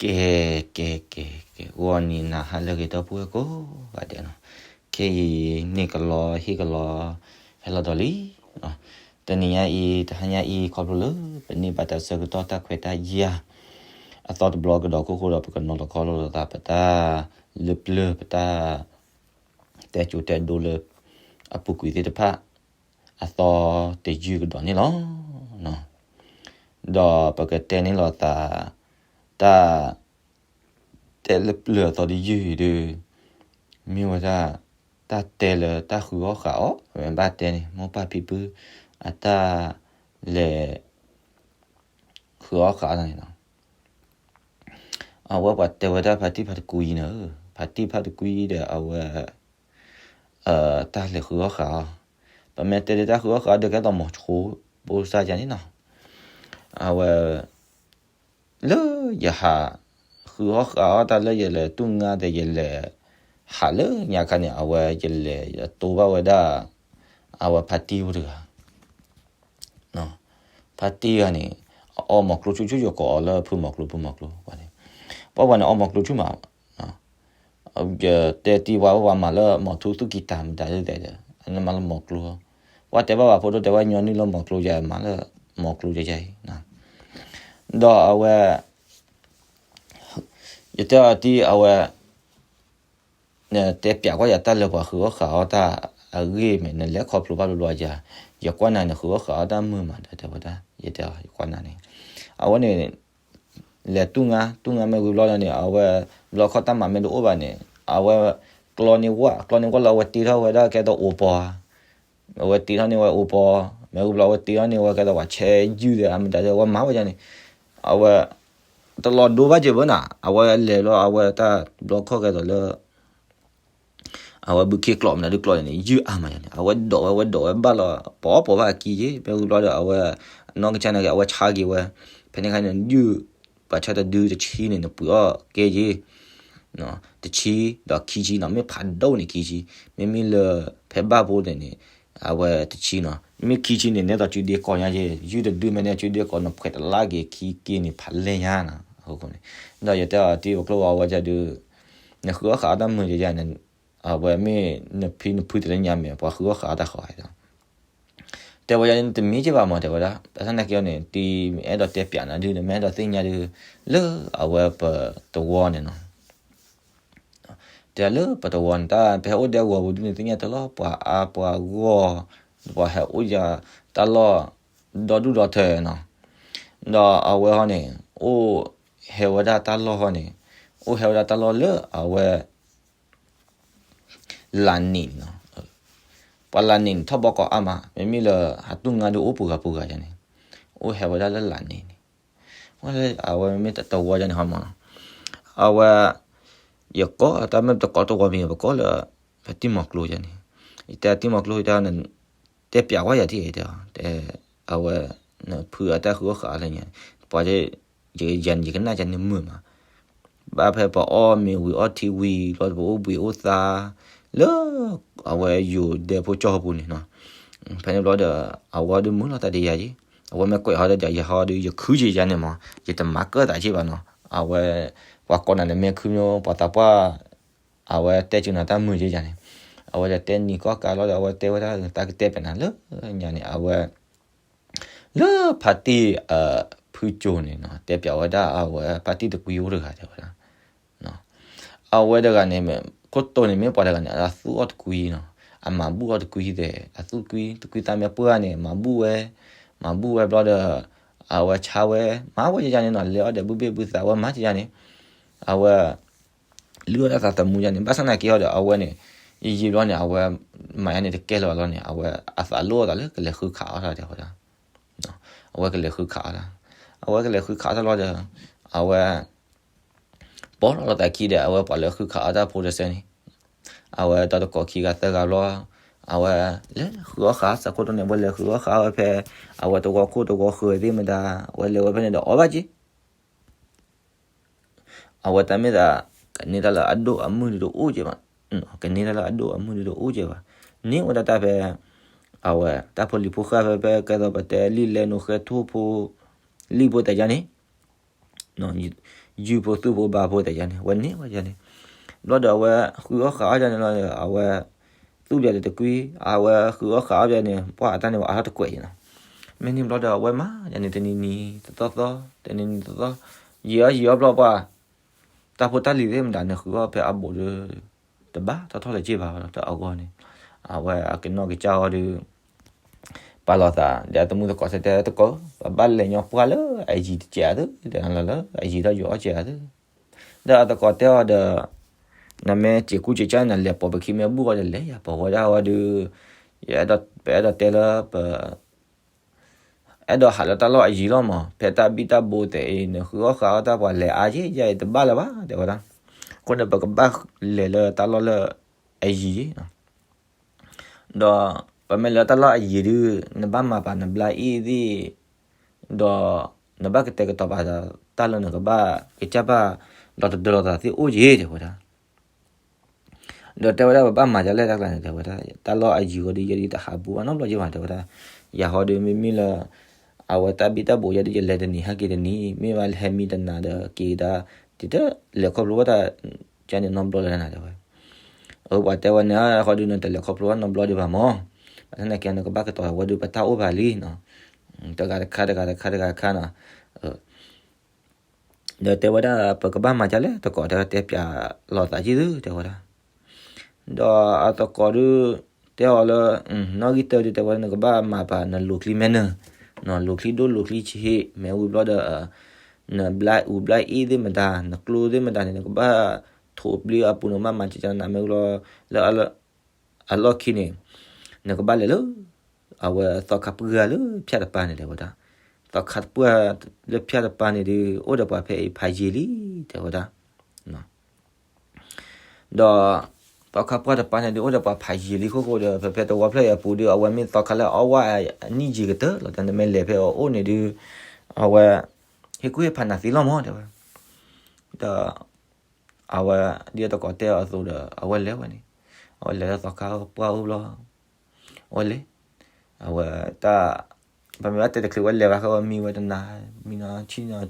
ကဲ ကဲ ကဲ ကဲ ဂီၤနံၤနၤဟါလၢအဂ့ၤ ဒီပုၢ်ဝဲၢ်ကိးဂၤဒဲးနီၤ, ခဲအံၤန့ၣ်ကလီဟ့ၣ်ကလီ ဟဲလီၤဒီးလံနီၤ. တနံၤညါအံၤ တဟါညါအံၤ ခီဖျိလၢ ပန့ၢ်ဘၣ်တၢ်ဆၢကတီၢ်တၢ်ခွဲးတၢ်ယာ် အသီတဘျီကဒီးခိၣ်ဃိဒီး ပကနီၤလီၤခီလီၤသး ပတၢ်လၢပျၢၤ ပတၢ်တဲစိၤတဲဒိလၢ အပူၤကွံာ်သ့ၣ်တဖၣ် အသီတယုၢ်ကဒီးန့ၣ်လီၤ. ဒီးပကတဲန့ၢ်လီၤသး တၢ် တဲလၢပျၢၤအသီတယုၢ်အံၤဒီး မ့ၢ်ဝဲဒၣ် တၢ်တဲလၢတၢ်ဃုအီၣ်ဃုအီ ပမ့ၢ်ဘၣ်တဲန့ၣ် မိၢ်ပၢ်ဖံဖု အတၢ်လဲၤ ဃုအီၣ်ဃုအီန့ၣ်လီၤ. အဝဲပှၤတဲဝဲဒၣ်ဖါတံၢ်ဖါတကွံန့ၣ်, ဖါတံၢ်ဖါတကွံဒီးအဝဲ တၢ်လဲၤဃုအီၣ်ဃုအီ, ပမ့ၢ်တဲလၢတၢ်ဃုအီၣ်ဃုအီဒီး ကဲသိးမိၤဆိ ဘိစၢ်ယၤန့ၣ်နီၤ. အဝဲ လၢယဟး ဃုအီၣ်ဃုအီတၢ်လၢယလဲၤတူၢ်ငါဒီး ယလဲၤဟးလၢညါခါန့ၣ် အဝဲယလဲၤယတိဘၣ်ဝဲဒၣ် အဝဲဖါတံၢ်ဖိတဂၤ ဖါတံၢ်ဂၤန့ၣ် အအီၣ်မီၤကျိဆူၣ်ဆူၣ် ယကိးအီၤလၢဖုမီၤကျိ ဖုမီၤကျိန့ၣ်, ပှၤဝဲန့ၣ်အီၣ်မီၤကျိဆူၣ်မး, ယတဲတံၢ်ဝဲ ပှၤမၤလၢမီၤထူသူၣ်ကံတၢ်မတၤဒ်လဲၣ်ဒီး အနမၤလၢမီၤကျိ, ပှၤတဲဘၣ်ပှၤဖိဒိၣ်တဲဝဲညီနုၢ်လၢမီၤကျိယၤ မၤလၢမီၤကျိယၤယၤအံၤ, ဒီးအဝဲ ယတဲအီၤတံၢ်အဝဲ နတဲပျးကွၢ်ယၤတၢ်လၢပှၤဃုအီၣ်ဃုအီတၢ်အဂ့ၢ်မ့ၢ် နလဲၤခီဖျိဘၣ်ဘျီဘျီယၤ, ယကွၢ်နၤန့ၣ် ဃုအီၣ်ဃုအီတၢ်မုာ်မး ဒီးတဲဝဲဒၣ် ယတဲအီၤ ယကွၢ်နၤန့ၣ်, အဝဲန့ၣ် လဲၤတူၢ်ငါ တူၢ်ငါမ့ၢ်ဝံၤဘျီဒီးန့ၣ် အဝဲ ဘျီခီၣ်တၢ်မၤမ့ၢ်တအိၣ်ဘၣ်န့ၣ် အဝဲ ကျီန့ၢ်ဝၣ် ကျီန့ၢ်ဝၣ်လၢအဝဲတ့ထီၣ်ဝဲဒၣ်ကဲသိးအိၣ်ပီၤ အဝဲတ့ထီၣ်န့ၢ်ဝဲအိၣ်ပီၤ မ့ၢ်ဝံၤဘျီအဝဲတ့ထီၣ်န့ၢ်ဝဲကဲသိးပှၤဆဲးယုၢ်ဒီးအမတၤဒီး အဝဲမၤဝဲဒ်န့ၣ်, အဝဲ တလီၤဒိဘၣ်က့ၤဘၣ်နၤ အဝဲလဲၤလီၤ အဝဲတၢ်ဘျီခီၣ်ကဲသိးလၢ အဝဲဘုခ့ကျိးမနုၤဒုးကျိးန့ၣ် ယုၢ်အါမးယၤန့ၣ် အဝဲဒိးဝဲ ဝဲဒိးဝဲဘၣ်လီၤ ပအီၣ်ပီၤဘၣ်အခံက့ၤ မ့ၢ်ဝံၤဘျီဒီး အဝဲ နီၢ်ကစၢ်န့ၣ်က့ၤ အဝဲဆါက့ၤဝဲ ဖဲန့ၣ်ခါန့ၣ် ယုၢ် ပှၤဆၢတဒုတဆံန့ၣ် နပှ့ၤအီၣ်ကဲက့ၤ တဆံ ဒီးခံဆံနီၤ မ့ၢ်ဖးဒိၣ်န့ၣ် ခံဆံ မ့မ့ၢ်လၢ ဖဲဘၣ်ဖိန့ၣ်န့ၣ် အဝဲတဆံနီၤ မ့ၢ်ခံဆံန့ၣ် နဲသိးစုဒ့ကိးညါက့ၤ ယုၢ်တဒုမ့ၢ်န့ၣ် စုဒ့ကိး နဖှဲးတလါက့ၤခံက့ၤန့ၣ် ဖးလဲၢ်ညါနီၤ အဃိန့ၣ် ဒီးယတဲအီၤတံၢ်ပကျိၣ်ဝဲဝဲဒၣ်ဒုး နဃုအီၣ်ဃုအီတၢ်မုာ်ယၤန့ၣ် အဝဲမ့ၢ်နဖံနဖုတလၢညါမ့ၢ် ပှၤဃုအီၣ်ဃုအီတၢ်ဃီဒီး တဲဝဲယၤန့ၣ် တမ့ၢ်က့ဘၣ်မး တဲဝဲဒၣ် ဘၣ်ဆၣ်သနာ်က့န့ၣ် တမ့ၢ်အဲၣ်ဒိးတဲပျးနၤဒုး နမ့ၢ်အဲၣ်ဒိးသ့ၣ်ညါဒုး လၢအဝဲပတဝီန့ၣ်နီၤ တဲလၢပတဝီန့ၣ် တၢ်ပဟဲအိၣ်ဒဲကဝီၤပူၤဒုး နသ့ၣ်ညါတလီၢ် ပှၤအါပှၤဂီၢ် ပှၤဟဲအိၣ်ယၤတၢ်လီၢ် ဒီဒူၣ်ဒီထၢနီၤ ဒီးအဝဲဟီန့ၣ် အိၣ် ဟဲဝဲဒၣ်တၢ်လီၢ်ဟီန့ၣ် အိၣ်ဟဲဝဲဒၣ်တၢ်လီၢ်လၢအဝဲ လါန့ၣ်နီၤ ပှၤလါန့ၣ်န့ၣ် ထီၣ်ဘီကီးအါမး မ့မ့ၢ်လၢ ဟးတူၢ်ငါဒုးအိၣ်ပူၤဂၤပူၤဂၤယၤန့ၣ် အိၣ်ဟဲဝဲဒၣ်လၢလါန့ၣ်န့ၣ် ဝဲလၢအဝဲမ့မ့ၢ်တဝီယၤန့ၣ်ဟီမးနီၤ အဝဲ ယကိးတၢ်မ့ၢ်တကိးတဝီမံၤ ပကိးလၢ ဖဲတံၢ်မီၤကျိယၤန့ၣ် ယတဲတံၢ်မီၤကျိယၤ တဲပျးဝဲယၤတံၢ်တဲ အဝဲ နဖုအတၢ်ဃုအီၣ်ဃုအီလၢညါ ပှၤ ယကယၤန့ၣ် ယကနၣ်ယၤန့ၣ်မုာ်မး ဘၣ်ဖဲပအီၣ်မ့ၤဝံၤအီထံဝံၤဘျီ ပအိၣ်ဘှံးအိၣ်သါ လၢ အဝဲယိၤဒဲဖိကၠီဖိပူၤန့ၣ်နီၤ ဖဲန့ၣ်ဘျီဒီး အဝဲဒုးမုာ်လီၤသးဒီးယၤယံၤ အဝဲမ့ၢ်ကွဲးဟီဒီးယၤဟီဒီး ယခုက့ၤယၤန့ၣ်မး ယတမၤကၢၣ်သးက့ဘၣ်နီၤ အဝဲ ပှၤကိးနၤန့ၣ်မ့ၢ်ခုမ့ၢ် ပှၤသးပှၢ် အဝဲတဲစုနၤတၢ်မုာ်က့ယၤန့ၣ် အဝဲဒီးတဲနံၤကီၢ်ကးလီၤဒီး အဝဲတဲဝဲဒၣ် တၢ်ကတဲပျးနၤလၢညါန့ၣ် အဝဲ လၢဖါတံၢ်အဖုကၠိန့ၣ်နီၤ တဲပျးဝဲဒၣ်အဝဲဖါတံၢ်တကွံအိၣ်တဂၤတဲဝဲဒၣ် အဝဲတဂၤန့ၣ် ခိၣ်တိန့ၣ်မ့ၢ်ပှၤတဂၤန့ၣ် အသူၣ်အီၣ်တကွံနီၤ အမၤဘူၣ်အီၣ်တကွံသ့ၣ် အသူၣ်ကွံ တကွံသးမ့ၢ်ပှၢ်န့ၣ် မၤဘူၣ်ဝဲ မၤဘူၣ်ဝဲဘျီဒီး အဝဲဆါဝဲ မၤဝဲယၤန့ၣ်နီၤ လဲၤအီၣ်ဒီးဘုဘ့ၣ်ဘုသးဝဲမၤယၤန့ၣ် အဝဲ လုၢ်အီၣ်တၢ်သးသမူယၤန့ၣ် ဘၣ်ဆၣ်သနာ်က့ဟီဒီး အဝဲန့ၣ် ယံာ်ယံာ်ဘျီန့ၣ် အဝဲ မၤယၤန့ၣ်တကဲလၢၤဘၣ်လီၤန့ၣ် အဝဲအသးလိၣ်အသးလၢကလဲၤဃုခးအီၣ်တၢ်တဲဝဲဒၣ် အဝဲကလဲၤဃုခးအီၣ်တၢ် အဝဲကလဲၤဃုခးအီၣ်တၢ်လီၤဒီး အဝဲ ပိာ်လီၤလီၤသးခံဒီး အဝဲပှၤလၢဃုခးအီၣ်တၢ်ဖိတစဲန့ၣ် အဝဲတၢ်တကိးခံဂၤသၢဂၤဘျီ အဝဲ လဲၤဃုအီၣ်ဃးစးခိၣ်တိန့ၣ် အဝဲလဲၤဃုအီၣ်ဃးဝဲဖဲ အဝဲတဝီခိၣ်တဝီဃၢၤသ့ၣ်မတၤ အဝဲလဲၤဝဲဖဲန့ၣ်ဒီးအီၣ်ဘၣ်က့ အဝဲတၢ်မ့ၢ်သး ကန့ၢ်တၢ်လၢအဒိၣ်အမုၢ်ဒုးတအိၣ်က့ဘၣ်, ကန့ၢ်တၢ်လၢအဒိၣ်အမုၢ်ဒုးတအိၣ်က့ဘၣ်, န့ၢ်ဝဲဒၣ်တၢ်ဖဲ အဝဲ တၢ်ဖိလံၤဖိဃၢ်ဖဲ ဖဲကဲသိးပတဲလံာ်လဲၢ်နိဃဲထိၣ်ဖိ လံာ်ဖိသၢယါန့ၣ်, ယုၢ်ဖိသူၣ်ဖိဘါဖိသ့ၣ်ယါန့ၣ် ဝဲန့ၢ်ဝဲယါန့ၣ်, ဘျီဒီးအဝဲဃုအီၣ်ဃးအီၣ်ယါန့ၣ်လီၤ, အဝဲသူၣ်ဘျဲၣ်ဒီးတကွံ, အဝဲဃုအီၣ်ဃးအီၣ်ယါန့ၣ် ပှၤအတၢ်န့ၣ်ဝဲအါထီၣ်တကွဲးယါန့ၣ်, မ့ၢ်န့ၣ်ဘျီဒီးအဝဲမၤယါန့ၣ် တနံၤနံၤတသီသီ, တနံၤနံၤတသီ, ယံာ်အီၣ်ယံာ်အီၣ်ဘျီပှၤ တၢ်ဖိတၢ်လံၤသ့ၣ်မတၤနဃုအီၣ်ဖဲအဘူးဒီး တဘၣ်ထီၣ်ထီၣ်လၢၤက့ဘၣ်ဒီး တၢ်အဂီၢ်န့ၣ်, အဝဲအကနီၢ်ကစၢ်အီၤဒီး ပာ်လီၤသး ဒီးအတမုၢ်သကိးဆၢတဲသကိး ပဘၣ်လဲၤညီပှၢ်လၢအယံၤတကဲးအသိး ဒီးလၢအယံၤထီၣ်ယိၤအီၣ်ကဲးအသိး, ဒီးအသကိးတဲအီၤဒီး နမ့ၢ်စံးကူစံးကါနလဲၤပိာ်ပခံမ့ၢ်ဘူၣ်ဃီဒီးလဲၤယၤ ပိာ်ဝဲဒၣ်ဝဲဒီး ယအဲၣ်ဒိး ပအဲၣ်ဒိးတဲလၢပ အဲၣ်ဒိးဟးလၢတၢ်လီၢ်အယံၤလီၤမး, ဖဲတၢ်ဘံၣ်တၢ်ဘိသ့ၣ်အံၤ နဃုအီၣ်ဃးအီၣ်တၢ်ပှၤလဲၤအါယဲၢ်ယဲၢ်အံၤတဘၣ်လၢၤဘၣ် တဲဝဲဒၣ်, အဃိန့ၣ် ပကဘၣ်လဲၤလၢတၢ်လီၢ်လၢအယံၤ ဒီးပမ့ၢ်လၢတၢ်လီၢ်အယံၤဒုး နဘၣ်မၤပာ်နဘျါအ့ၣ်သ့ၣ်, ဒီးနဘၣ်ကတဲာ်ကတီၤပာ်ဒီး တၢ်လၢနကဘၣ်ကစၢ်ဘၣ် ဒီးတဒၢလီၤသးသ့ၣ်အိၣ်က့ၤ တဲဝဲဒၣ်. ဒီးတဲဝဲဒၣ် ပဘၣ်မၤဒ်လဲၣ်တၢ်ကျါန့ၣ် တဲဝဲဒၣ်, တၢ်လီၢ်အယံၤဃီဒီး ယဲဒုးတဟးဘူးဘၣ်နီတဘျီက့ဘၣ် တဲဝဲဒၣ်, ယၤဃီဒီးမ့မ့ၢ်လၢ အဝဲတၢ်ဘံၣ်တၢ်ဘိယဲဒုး ယလဲၤတနံၤဟဲက့ၤတနံၤ မ့ၢ်ဘၣ်ဟဲမံတနၤဒီးက့ၤဒၣ် တလဲၤခီဖျိဘၣ်တၢ် ကန့ၣ်နီတဘျီလၢၤနၤ တဲဝဲ အဝဲ ပှၤတဲဝဲန့ၣ် ဃီဒုးနတလဲၤခီဖျိဘၣ်နီတဘျီဒံးဘၣ်မး, ဘၣ်ဆၣ်သနာ်က့ နကဘၣ်ကတီၤဝဲဒုး ပတၢ်အိၣ်ဘၣ်လံနီၤ, တဂၤတခါ တဂၤတခါ တဂၤတခါနီၤ, ဒီးတဲဝဲဒၣ် ပကဘၣ်မၤဒ်လဲၣ် သကိးတဲဝဲ တဲပျးလိာ်သးက့ၤသု တဲဝဲဒၣ်. ဒီးအသကိးဒုး တဲအီၤလၢ နီၣ်ဂံၢ်တၢဒုး တဲဝဲဒၣ် နကဘၣ်မၤပာ်နလိၤချံမဲနုာ်, နလိၤချံဒိၣ်လိၤချံဆံးဟ့ၣ် မ့ၢ်ဝံၤဘျီဒီး နဘျါအူဘျါအ့ၣ်သ့ၣ်မတၤ နကျိသ့ၣ်မတၤန့ၣ် နကဘၣ်ထိးပျံၤအပူၤ နကဘၣ်မၤကကနးမ့ၢ်ဝံၤလီၤ လၢ အလီၢ်ခံန့ၣ် နကဘၣ်လဲၤလၢ အဝဲသီခါပှၢ်လၢဖၠၣ်တပၤန့ၣ် တဲဝဲဒၣ်, သီခါပှၢ်လၢဖၠၣ်တပၤန့ၣ်ဒုး အိၣ်ဒီးပှၤဖဲအံၤဖးယံာ်လံ တဲဝဲဒၣ်. ဒီးသီခါပှၢ်တပၤန့ၣ်ဒုး အိၣ်ဒီးပှၤဖးယံာ်လံအဃိဒီး ဖဲဖဲသဝီဖျၢၣ်အံၤအပူၤဒုး အဝဲမ့ၢ်သီခါလၢအအီၣ်ဝဲအနံၣ်ယံာ်ကတၢၢ်လီၤ. တၢ်နမ့ၢ်လဲၤဖဲအအိၣ်န့ၣ်ဒုး အဝဲ ဟ့ၣ်ကူၣ်ဟ့ၣ်ဖးနၤသ့လီၤမး တဲဝဲ. ဒီး အဝဲဒ်အသကိးတဲအီၤအသိးဒီး အဝဲလဲၤဝဲန့ၣ်, အဝဲလဲၤလၢသီခါပှၢ်အိၣ်ဘျီ အဝဲလဲၤ, အဝဲတၢ် ပမ့ၢ်ဘၣ်တဲတချုးဝဲလဲၤဘၣ် ဃဲဝဲမံဝဲတနၤ မံနီၤဆံၣ်နီၤ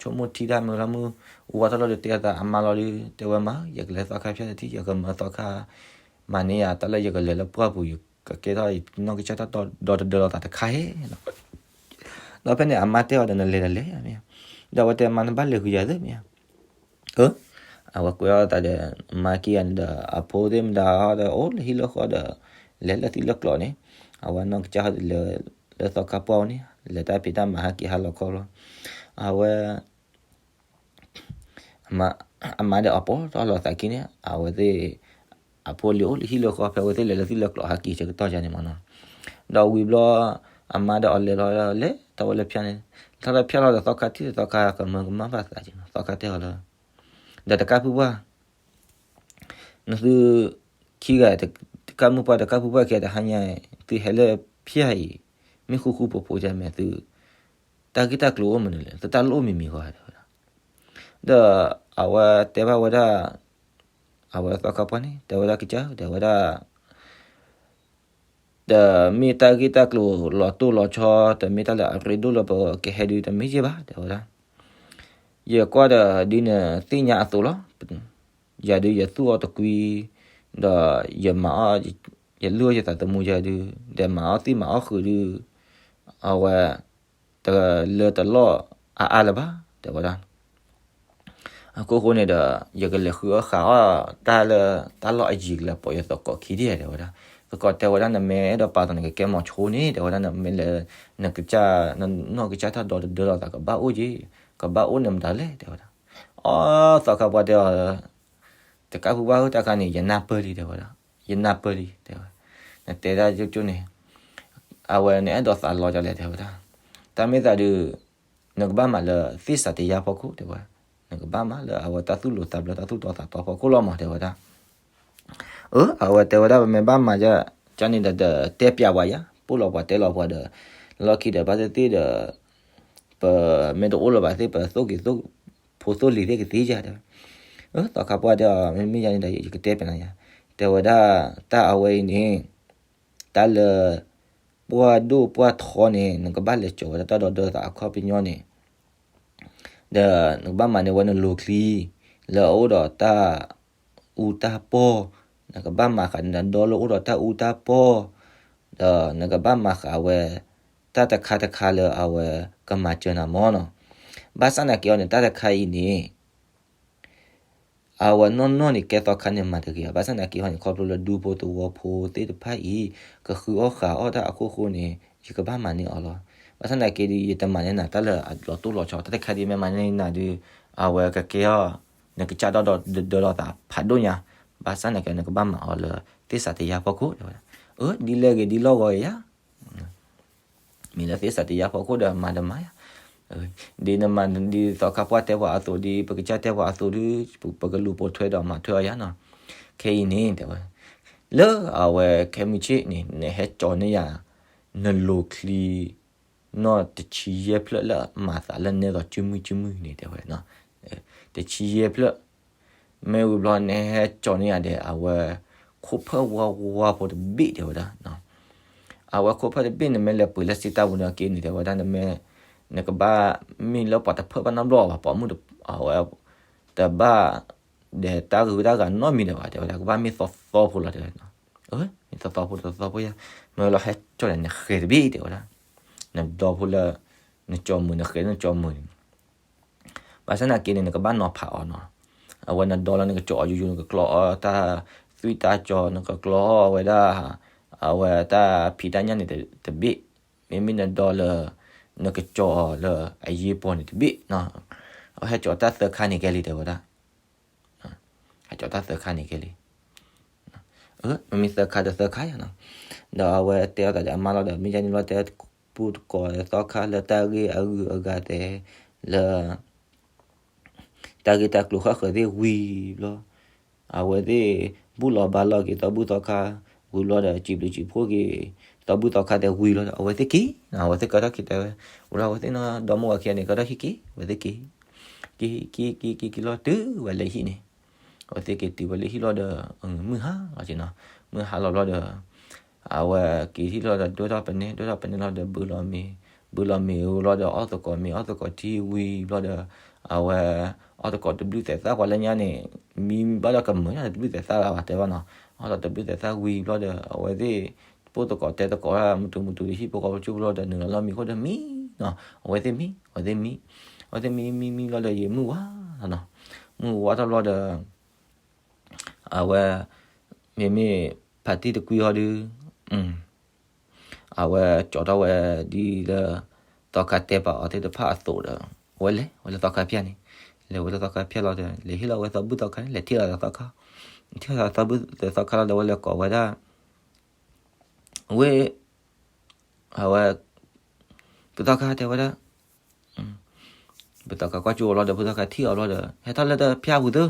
ဆိကမိၣ်ထံတၢ်မုာ်လီၤမုာ်, အူဝဲထီၣ်လီၤဒီးတဲအသးအမါလီၤဒီး တဲဝဲမါ ယကလဲၤသီခါဖၠၣ်တထံၣ် ယကမၤသီခါ မၤန့ၢ်ယၤတၢ်လၢယကလဲၤလၢပှၢ်ပူၤ ယကကဲထီၣ်နီၢ်ကစၢ်တၢ်ဒီတဒၢလီၤသးတခါဟဲလီၤ. ဒီးဖဲန့ၣ် အမါတဲအီၤဒီး နလဲၤဒီးလဲၤမ့ၢ်ဧါ, ဒီးအဝဲတဲအမါ နဘၣ်လဲၤဃုာ်ယၤသ့မ့ၢ်ဧါ, အဝဲကွဲးအီၤသးဒီး မါက့ၤယၤန့ၣ်ဒီး အဖိသ့ၣ်မတၤဟီဒီး အိၣ်လၢဟံၣ်လၢဃီဒီး လဲၤလၢသံလၢကျိးန့ၣ်, အဝဲနီၢ်ကစၢ်ဟီဒီးလဲၤလၢသီခါပှၢ်အိၣ်န့ၣ် လဲၤတၢ်ဖံးတၢ်မၤဟဲက့ၤဟါလီၤခီလီၤ, အဝဲ အမါဒီးအပိာ်ထီၣ်လိာ်သးခံန့ၣ် အဝဲသ့ၣ် အဖိလံၤအိၣ်လၢဟံၣ်လၢဃီ ဖဲအဝဲသ့ၣ်လဲၤလၢသံလၢကျိးဟဲက့ၤဆၢကတီၢ်ယါန့ၣ်မးနီၤ, ဒီးဝံၤဘျီ အမါဒီးအီၤလဲၤလီၤလဲၤထီၣ်ဝဲလၢဖၠၣ်န့ၣ်, ထီၣ်လၢဖၠၣ်လီၤဒီးသီခါထံၣ်သီခါကမၢကမၣ်ဘၣ်သးက့ၤနီၤ, သီခါတဲအီၤလၢ ဒီးတကးဖုပှၢ် နသုခံဂၤ တကးမုၢ်ပှၢ်တကးဖုပှၢ်ခံဂၤတဟါညါ သုဟဲလၢဖၠၣ်အံၤ မ့ၢ်ဃူဃူဖိးဖိးယါမ့ၢ်သု တၢ်ဂ့ၢ်တၢ်ကျိၤအိၣ်မနုၤလဲၣ် သုတၢ်လိၣ်မံၤမံၤဃီတဲဝဲဒၣ်, ဒီးအဝဲတဲဘၣ်ဝဲဒၣ် အဝဲသီခါပှၢ်န့ၣ် တဲဝဲဒၣ်ကစၢ် တဲဝဲဒၣ် တမ့ၢ်တၢ်ဂ့ၢ်တၢ်ကျိၤလီၤတိၢ်လီၤဆီ တမ့ၢ်တၢ်လၢအရ့ဒိၣ်လၢပကဟဲဒုးတမ့ၢ်ယဲၢ်ဘၣ် တဲဝဲဒၣ်, ယကွၢ်ဒီးဒ်နသ့ၣ်ညါအသိးလီၤ, ယၤဒုးယသူၣ်အီၤတကွံ ဒီးယမၤအီၣ် ယလုၢ်အီၣ်ယသးသမူယၤဒုး ဒီးမၤအီၣ်သံၣ်မၤအီၣ်ဃုာ်ဒုး အဝဲ တလၢတလီၢ်အါအါလၢၤဘၣ် တဲဝဲဒၣ်. အခိၣ်ဃိန့ၣ်ဒီး ယကလဲၤဃုအီၣ်ဃးအီၣ်တၢ်လၢတၢ်လီၢ်အယံၤကလဲၤပိာ်ယသကိးခံဒံး တဲဝဲဒၣ်. သကိးတဲဝဲဒၣ် နမ့ၢ်အဲၣ်ဒိးပာ်သးန့ၣ် ကကဲမီၤဆိန့ၣ် တဲဝဲဒၣ် နမ့ၢ်လဲၤ နကစၢ် နနီၢ်ကစၢ်တၢ်ဒီတဒၢလီၤသးကဘၣ်အိၣ်က့ၤ ကဘၣ်အိၣ်န့ၣ်မတၤလဲၣ် တဲဝဲဒၣ်. အီ သီခါပှၢ်တဲအီၤ တကးဖုပှၢ်ဧၢ တၢ်ခါန့ၣ် ယနၢ်ပၢၢ်လံတဲဝဲဒၣ်, ယနၢ်ပၢၢ်လံ တဲဝဲ, နတဲဒၣ်ကၠိကၠိန့ၣ်, အဝဲနအဲၣ်ဒိးသးလီၤဒ်လဲၣ် တဲဝဲဒၣ်, တၢ်မ့ၢ်သးဒုး နကဘၣ်မၤလၢသ့ၣ်စးတယါဖီခိၣ် တဲဝဲ, နကဘၣ်မၤလၢအဝဲတၢ်သူၣ်လိၤသးဘျၢ တၢ်သူၣ်တီသးတီဖီခိၣ်လီၤမး တဲဝဲဒၣ်. အၢ အဝဲတဲဝဲဒၣ် ပမ့ၢ်ဘၣ်မၤဒ်န့ၣ်ဒီး တဲပျးဝဲယၤ ပိၣ်လီၤပှၤတဲလီၤပှၤဒီး လီၢ်ခံဒီးဘၣ်သ့ၣ်သ့ၣ်ဒီး ပမ့ၢ်တအိၣ်လၢၤဘၣ်သ့ၣ် ပသိၣ်က့ၤသိၣ်ဖိသိၣ်လံၤသ့ၣ်ကသ့ယၤ တဲဝဲ. အၢ သီခါပှၢ်တဲအီၤ မ့မ့ၢ်ယၤန့ၣ်ဒီး ယကတဲပျးနၤယၤ, တဲဝဲဒၣ် တၢ်အဝဲအံၤန့ၣ် တၢ်လၢ ပှၢ်ဒိၣ်ပှၢ်ထီန့ၣ် နကဘၣ်လဲၤကၠီၤဝဲဒၣ်တၢ်ဒီဒၢသးအခီပညီန့ၣ် ဒီးနကဘၣ်မၤန့ၢ်ဝဲနလိၤချံ လၢအအိၣ်ဒီးတၢ်အူတၢ်ပီၢ်, နကဘၣ်မၤဃးနဒီလၢအအိၣ်ဒီးတၢ်အူတၢ်ပီၢ်, ဒီးနကဘၣ်မၤဃးဝဲ တၢ်တခါတခါလၢအဝဲကမၤစၢၤနၤမၢ်နီၤ. ဘၣ်ဆၣ်သနာ်က့အီၤန့ၣ် တၢ်တခါအံၤန့ၣ် အဝဲနီၢ်နီၢ်န့ၣ် ကဲသီခါန့ၣ်မၤတဂ့ၤဧါ. ဘၣ်ဆၣ်သနာ်က့အီၤန့ၣ် ခီဖျိလၢဒူဖိသဝီဖိသ့ၣ်တဖၣ်အံၤ ကဃုအီၣ်ဃုအီၣ်တၢ်အခိၣ်ဃိန့ၣ် ယကဘၣ်မၤန့ၢ်အီၤလီၤ. ဘၣ်ဆၣ်သနာ်က့ဒီး ယတမၤန့ၢ်နၤတၢ်လၢအလီၤတိၢ်လီၤဆီ, တၢ်တခါဒ်မ့ၢ်မၤန့ၢ်နၤဒီး အဝဲကကဲအီၤ နကစၢ်ဒီဒီဒၢဒီသးဖးဒိၣ်ညါ, ဘၣ်ဆၣ်သနာ်က့ နကဘၣ်မၤအီၤလၢသ့ၣ်စးတယါဖီခိၣ် တဲဝဲဒၣ်. အၢ ဒ်လဲၣ်ဂ့ၤဒ်လီၢ်ဂီၤအံၤယါ မ့ၢ်လၢသ့ၣ်စးတယါဖီခိၣ်ဒီးမၤတမၤယါ, ဒ်နမၤဒ်သီခါပှၢ်တဲပှၤအသိး ဒ်ပကစၢ်တဲပှၤအသိးဒီး ပကလူၤပိာ်ထွဲဒီးမၤထွဲအီၤယါနီၤ. ခဲအံၤန့ၣ် တဲဝဲ လၢအဝဲခဲမုၢ်ဆ့ၣ်န့ၣ် နဟဲကၠီၤန့ၢ်ယၤ နလိၤချံ နီၢ်တဆံယဲၢ်ဖျၢၣ်လၢအမၤသးလၢနဲသိးစုမုၢ်စုမုၢ်န့ၣ် တဲဝဲ, တဆံယဲၢ်ဖျၢၣ် မ့ၢ်ဝံၤဘျီ နဟဲကၠီၤန့ၢ်ယၤဒီး အဝဲ ခိၣ်ဖၢၣ်ဝါဝါဖိတဘ့ၣ် တဲဝဲဒၣ်. အဝဲခိၣ်ဖၢၣ်တဘ့ၣ်န့ၣ် မ့ၢ်လဲၤပှ့ၤလၢစံးတၢ်ပူၤန့ၣ်က့န့ၣ် တဲဝဲဒၣ် နမ့ၢ် နကဘၣ်မ့ၢ်လၢပှၤတဖၢၣ်ဘၣ်နီတဘျီဘၣ်, ပိာ်မုၣ်တ အဝဲ တဘၣ် ဒီးတၢ်ဂ့ၤတၢ်ဂၤနီတမံၤဒီးဘၣ် တဲဝဲဒၣ်, ကဘၣ်မ့ၢ်သီသီဖိလီၤ တဲဝဲ. အၢ မ့ၢ်သီသီဖိ သီသီဖိယါ, မ့ၢ်လီၤဟဲကၠီၤန့ၣ် နဃဲၤတဘ့ၣ် တဲဝဲဒၣ်, နဒီဖိလၢ နကၠီၤမုာ် နဃဲၤနကၠီၤမုာ်န့ၣ် ဘၣ်ဆၣ်သနာ်က့န့ၣ် နကဘၣ်နီၤဖးအီၤနီၤ. အဝဲနဒီလၢနကကၠီၤအီၤယိယိ နကကျီအီၤတၢ်သွံၣ်တၢ်ကၠီၤ နကကျီအီၤဝဲဒၣ် အဝဲတၢ်ဖံးတၢ်ညၣ်န့ၣ်တဘ့ၣ်, မ့မ့ၢ်နဒီလၢ နကကၠီၤအီၤလၢအယ့ပီၤန့ၣ်တဘ့ၣ်နီၤ. အဝဲဟဲကၠီၤတၢ်သၢခါန့ၣ်ကဲလံ တဲဝဲဒၣ်. ဟဲကၠီၤတၢ်သၢခါန့ၣ်ကဲလံ. အၢ မ့မ့ၢ်သၢခါဒီးသၢခါယါနီၤ. ဒီးအဝဲတဲအီၤသးဒီးအမါလီၤဒီး မ့ၢ်ယါန့ၣ်လီၤ တဲပူတကိးသီခါလၢတၢ်ဂ့ၢ်အဂုၤအဂၤသဲး လၢ တၢ်ဂ့ၢ်တၢ်ကျိၤဃၣ်ဃၢၤသ့ၣ်ဝံၤဘျီ, အဝဲသ့ၣ်ဘူၣ်လီၤဘါလီၤက့ၤသီဘူၣ်သီခါဝံၤဘျီဒီး စံးဘျုးစံးဖှိၣ်က့ၤ သီဘူၣ်သီခါသဲးဝံၤဘျီဒီး အဝဲသ့ၣ်က့ၤနီၤ, အဝဲသ့ၣ်ကထီၣ်က့ၤတဲဝဲ, ဝံၤလီၤ အဝဲသ့ၣ်နီၤ ဒီမါဝၤခံဂၤန့ၣ် ကထီၣ်ဟံၣ်က့ၤ, အဝဲသ့ၣ်က့ၤ က့ၤ က့ၤ က့ၤ က့ၤလီၤတုၤဝဲလၢဟံၣ်န့ၣ်, အဝဲသ့ၣ်က့ၤတုၤဝဲလၢဟံၣ်လီၤဒီး မုၢ်ဟါလီၤနီၤ, မုၢ်ဟါလီၤဘျီဒီး အဝဲက့ၤဟံၣ်လီၤဒီး ဒိၣ်ထီၣ်ပနဲ ဒိၣ်ထီၣ်ပနဲလီၤဒီး ဘုလီၤမ့ၤ, ဘုလီၤမ့ၤဝံၤလီၤဒီး အီၣ်သကိးမ့ၤ အီၣ်သကိးထံဝံၤဘျီဒီး အဝဲ အီၣ်သကိးတဘျုးသဲးသၣ် ပှၤလၢညါန့ၣ် မံဘၣ်ဒီးကမုာ်တဘျုးသဲးသၣ်လၢၤဘၣ် တဲဘၣ်နီၤ, အီၣ်သကိးတဘျုးသဲးသၣ်ဝံၤဘျီဒီး အဝဲသ့ၣ် ပိၢ်သကိးတဲသကိး မတူၤမတူၤဒီး ဟံၣ်ဖိဃီဖိကၠိဖိလီၤဒီး နုာ်လီၤလီၢ်မံခိၣ်ဒီးမံနီၤ, အဝဲသ့ၣ်မံ အဝဲသ့ၣ်မံ အဝဲသ့ၣ်မံမံမံလီၤဒီး ယမုၢ်ဝါထီၣ်နီၤ, မုၢ်ဝါထီၣ်လီၤဒီး အဝဲ မ့မ့ၢ်ဖးတံၢ်တကွံဟီဒုး အဝဲကၠီၤထီၣ်ဝဲဒ်လၢ သီခါတဲပာ်အီၤသ့ၣ်တဖၣ်အသိးဒီး အဝဲလဲၤ ဝဲလၢသီခါဖၠၣ်န့ၣ်, လဲၤဝဲလၢသီခါဖၠၣ်လီၤဒီး လဲၤဟ့ၣ်လီၤဝဲသီဘူၣ်သီခါန့ၣ် လဲၤထံၣ်လီၤသီခါ, ထံၣ်လီၤသီဘူၣ်သီခါလီၤဒီး အဝဲလဲၤကိးဝဲဒၣ် ဝ့ၢ် အဝဲ ဖုသီခါတဲဝဲဒၣ်, ဖုသီခါကွၢ်ကၠိအီၤလီၤဒီး ဖုသီခါထံၣ်အီၤလီၤဒီး ဟဲထီၣ်လၢတၢ်ဖၠၣ်ပူၤသု,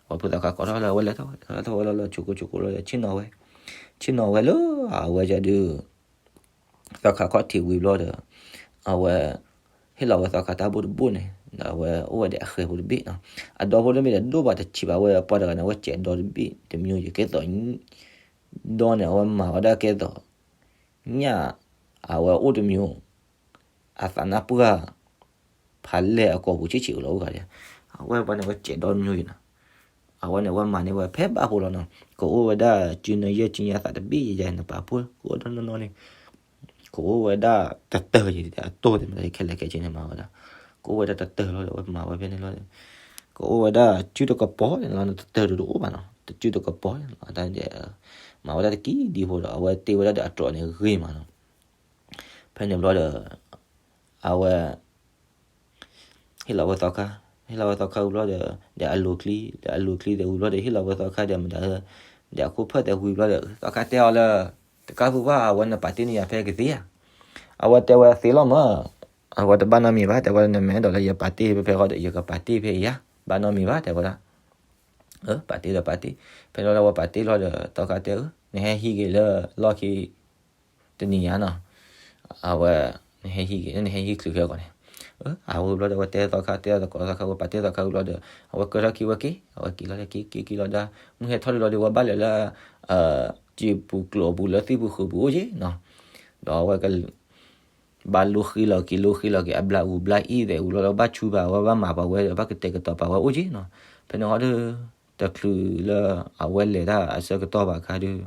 အဝဲဖုသီခါကိးထီၣ်လၢအဝဲလဲၤထီၣ်ဝဲ ထီၣ်ဝဲလီၤလၢဆိကိဆိကိလီၤဒီး ဆ့ၣ်နီၤဝဲ, ဆ့ၣ်နီၤဝဲလၢ အဝဲယဒုး သီခါခီၣ်ထံးဝံၤဘျီဒီး အဝဲ ဟ့ၣ်လီၤဝဲသီခါတၢ်ဘိၣ်တဘိၣ်န့ၣ် ဒီးအဝဲအိၣ်ဝဲဒီးအဃဲၤဖိတဘ့ၣ်နီၤ, အဒီဖိတမ့ၢ်ဒီးဒိၣ်ဘၣ်တဆံးဘၣ် အဝဲပှၤတဂၤန့ၣ် အဝဲစဲးဒီတဘ့ၣ်တမံၤယကဲသိး ဒီန့ၣ် အဝဲမၤဝဲဒၣ်ကဲသိး ညၣ် အဝဲအိၣ်တမံၤ အသးနၢ်ပှၢ် ဖးလဲၢ်အကိာ်ပူၤဆံးဆံးလီၤအိၣ်ဂၤဒဲး, အဝဲပှၤန့ၣ် အဝဲစဲးဒီတမံၤအံၤနီၤ, အဝဲန့ၣ် အဝဲမၤန့ၢ်ဝဲဖဲဘၣ်ဖိလီၤနီၤ, ကအိၣ်ဝဲဒၣ် စုနယဲၢ်စုညါသးတဘ့ၣ်ယဲၢ်နပာ်ဖှိၣ် ကအိၣ်ဒၣ်နီၢ်နီၢ်န့ၣ် ကအိၣ်ဝဲဒၣ်တတၢၢ်ယဲၢ် အတိၢ်တဲမး ခဲလၢာ်ခဲဆ့န့ၣ်မၤဝဲဒၣ်, ကအိၣ်ဝဲဒၣ်တတၢၢ်လီၤဒီး အဝဲမၤဝဲဖဲန့ၣ်လီၤ, ကအိၣ်ဝဲဒၣ်စုတကပီၤန့ၣ်လီၤ, တတၢၢ်ဒုးတအိၣ်ဘၣ်နီၤ, တစုတကပီၤန့ၣ်လီၤ, တၢ်ဒဲး မၤဝဲဒၣ်တကံဒံဖိဒီး အဝဲတ့ဝဲဒၣ်ဒီးအတြီၤန့ၣ်ဂ့ၤမးနီၤ, ဖဲန့ၣ်ဘျီဒီး အဝဲ ဟ့ၣ်လီၤဝဲသီခါ, ဟ့ၣ်လီၤဝဲသီခါဝံၤဘျီဒီး ဒီးအလိၤချံ, ဒီးအလိၤချံဒီးဝံၤဘျီဒီး ဟ့ၣ်လီၤဝဲသီခါဒီးမတၤ, ဒီးအခိၣ်ဖၢၣ်သဲးဝံၤဘျီဒီး သီခါတဲအီၤလၢ တကးသူဘၣ် အဝဲနပာ်တ့ၢ်န့ၢ်ယၤဖဲကသ့ဧါ, အဝဲတဲဝဲသ့လီၤမး, အဝဲတဘၣ်နီတမံၤဘၣ် တဲဝဲနမဲာ်ဒီးလၢယပာ်တ့ၢ်ဖဲဖဲဃီဒီး ယကပာ်တ့ၢ်ဖဲအံၤဧါ, ဘၣ်နီတမံၤဘၣ် တဲဝဲဒၣ် အၢ ပာ်တ့ၢ်ဒီးပာ်တ့ၢ်, ဖဲလီၤလၢအဝဲပာ်တ့ၢ်လီၤဒီး သီခါတဲအၢ နဟဲဟံးက့ၤလၢလီၢ်ခံ တနံၤညါနီၤ, အဝဲ နဟဲဟံးက့ၤ နဟဲဟံးချုးခဲအဂီၢ်န့ၣ်, အဝဲဘျီဒီး အဝဲတဲသီခါ တဲသကိးသီခါ အဝဲပာ်တ့ၢ်သီခါဝံၤဘျီဒီး အဝဲကၢထီၣ်ခံဝဲက့ၤ, အဝဲက့ၤလီၤဒီးက့ၤက့ၤက့ၤလီၤဒီး မုၢ်ဟဲထီၣ်ဒုးလီၤဒီး အဝဲဘၣ်လဲၤလၢ စံာ်ပူၤကျိၤအပူၤလၢသံၣ်ပူၤဃုာ်ပူၤအိၣ်က့ၤနီၤ, ဒီးအဝဲက ဘၣ်လိဃ့လီၤက့ၤ လိဃ့လီၤက့ၤ အဘျါအူဘျါအ့ၣ်သဲးအူလီၤဒီး ဘၣ်ဆူဘၣ်ဝဲ ဘၣ်မၤပာ်ဝဲဒီး ဘၣ်ကတဲာ်ကတီၤပာ်ဝဲအိၣ်က့နီၤ. ဖဲန့ၣ်ဟီဒီး တချုးလၢအဝဲလဲၤတၢ်အဆၢကတီၢ်ဘၣ်အခါဒီး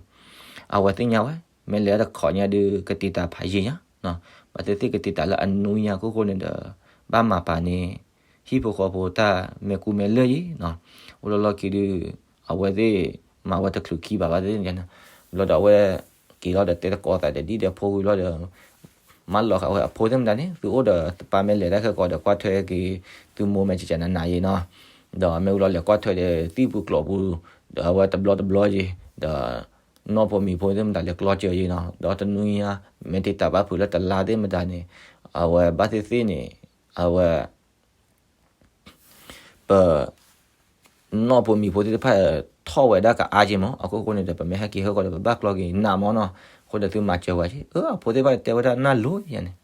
အဝဲသ့ၣ်ညါဝဲ မ့ၢ်လဲၤတခီညါဒီး ကတံာ်တာ်ဖးယံာ်ညါနီၤ. ဘၣ်သ့ၣ်သ့ၣ်ကတံာ်တာ်လၢအနွံညါအခိၣ်ဃိန့ၣ်ဒီး ဘၣ်မၤပာ်န့ၣ် ဟံၣ်ဖိဃီဖိတၢ်မဲာ်ကူမဲာ်လၢာ်ယံၤနီၤ. အိၣ်လီၤလီၢ်ခံဒီး အဝဲသ့ၣ်မၤဝဲတချုးခံဘၣ်ဘၣ်သ့ၣ်ညါန့ၣ် ဘျီဒီးအဝဲက့ၤလီၤဒီးတဲသကိးသးဒီးဒ်ဒီးဖိဝံၤဘျီဒီး မၢလီၤဃာ်ဝဲအဖိသ့ၣ်မတၤန့ၣ် သုအိၣ်ဒီးတပၢ်မ့ၢ်လဲၤတၢ်ခဲကိးဒီးကွၢ်ထွဲက့ၤ သုမိၢ်မဲာ်ကကနၤနၤယံၤနီၤ. ဒီးမ့ၢ်ဝံၤလီၤလဲၤကွၢ်ထွဲဒီးသံၣ်ပူၤကျိးပူၤ ဒီးအဝဲတဘျီတဘျီယံၤ ဒီး နီၢ်ဖိမံၤဖိသ့ၣ်မတၤလဲၤကျီစၢၤယံၤနီၤ. ဒီးတနွံညါ မ့ၢ်တံာ်တာ်ဘၣ်ဖုးလၢတလါသ့ၣ်မတၤန့ၣ် အဝဲဘၣ်သ့ၣ်သ့ၣ်န့ၣ် အဝဲ ပ နီၢ်ဖိမံၤဖိသ့ၣ်တဖၣ်ထီၣ်ဝဲဒၣ်ကအါက့မး အခိၣ်ဃိန့ၣ်ဒီး ပမ့ၢ်ဟဲက့ၤဟဲဃီဒီး ပဘၣ်ကျီက့ၤနးမးနီၤ. အဃိဒီးသုမၤစၢၤဝဲက့ အၢ အဖိသ့ၣ်တဖၣ်တဲဝဲဒၣ်နၢ်လိၤ ယၤန့ၣ်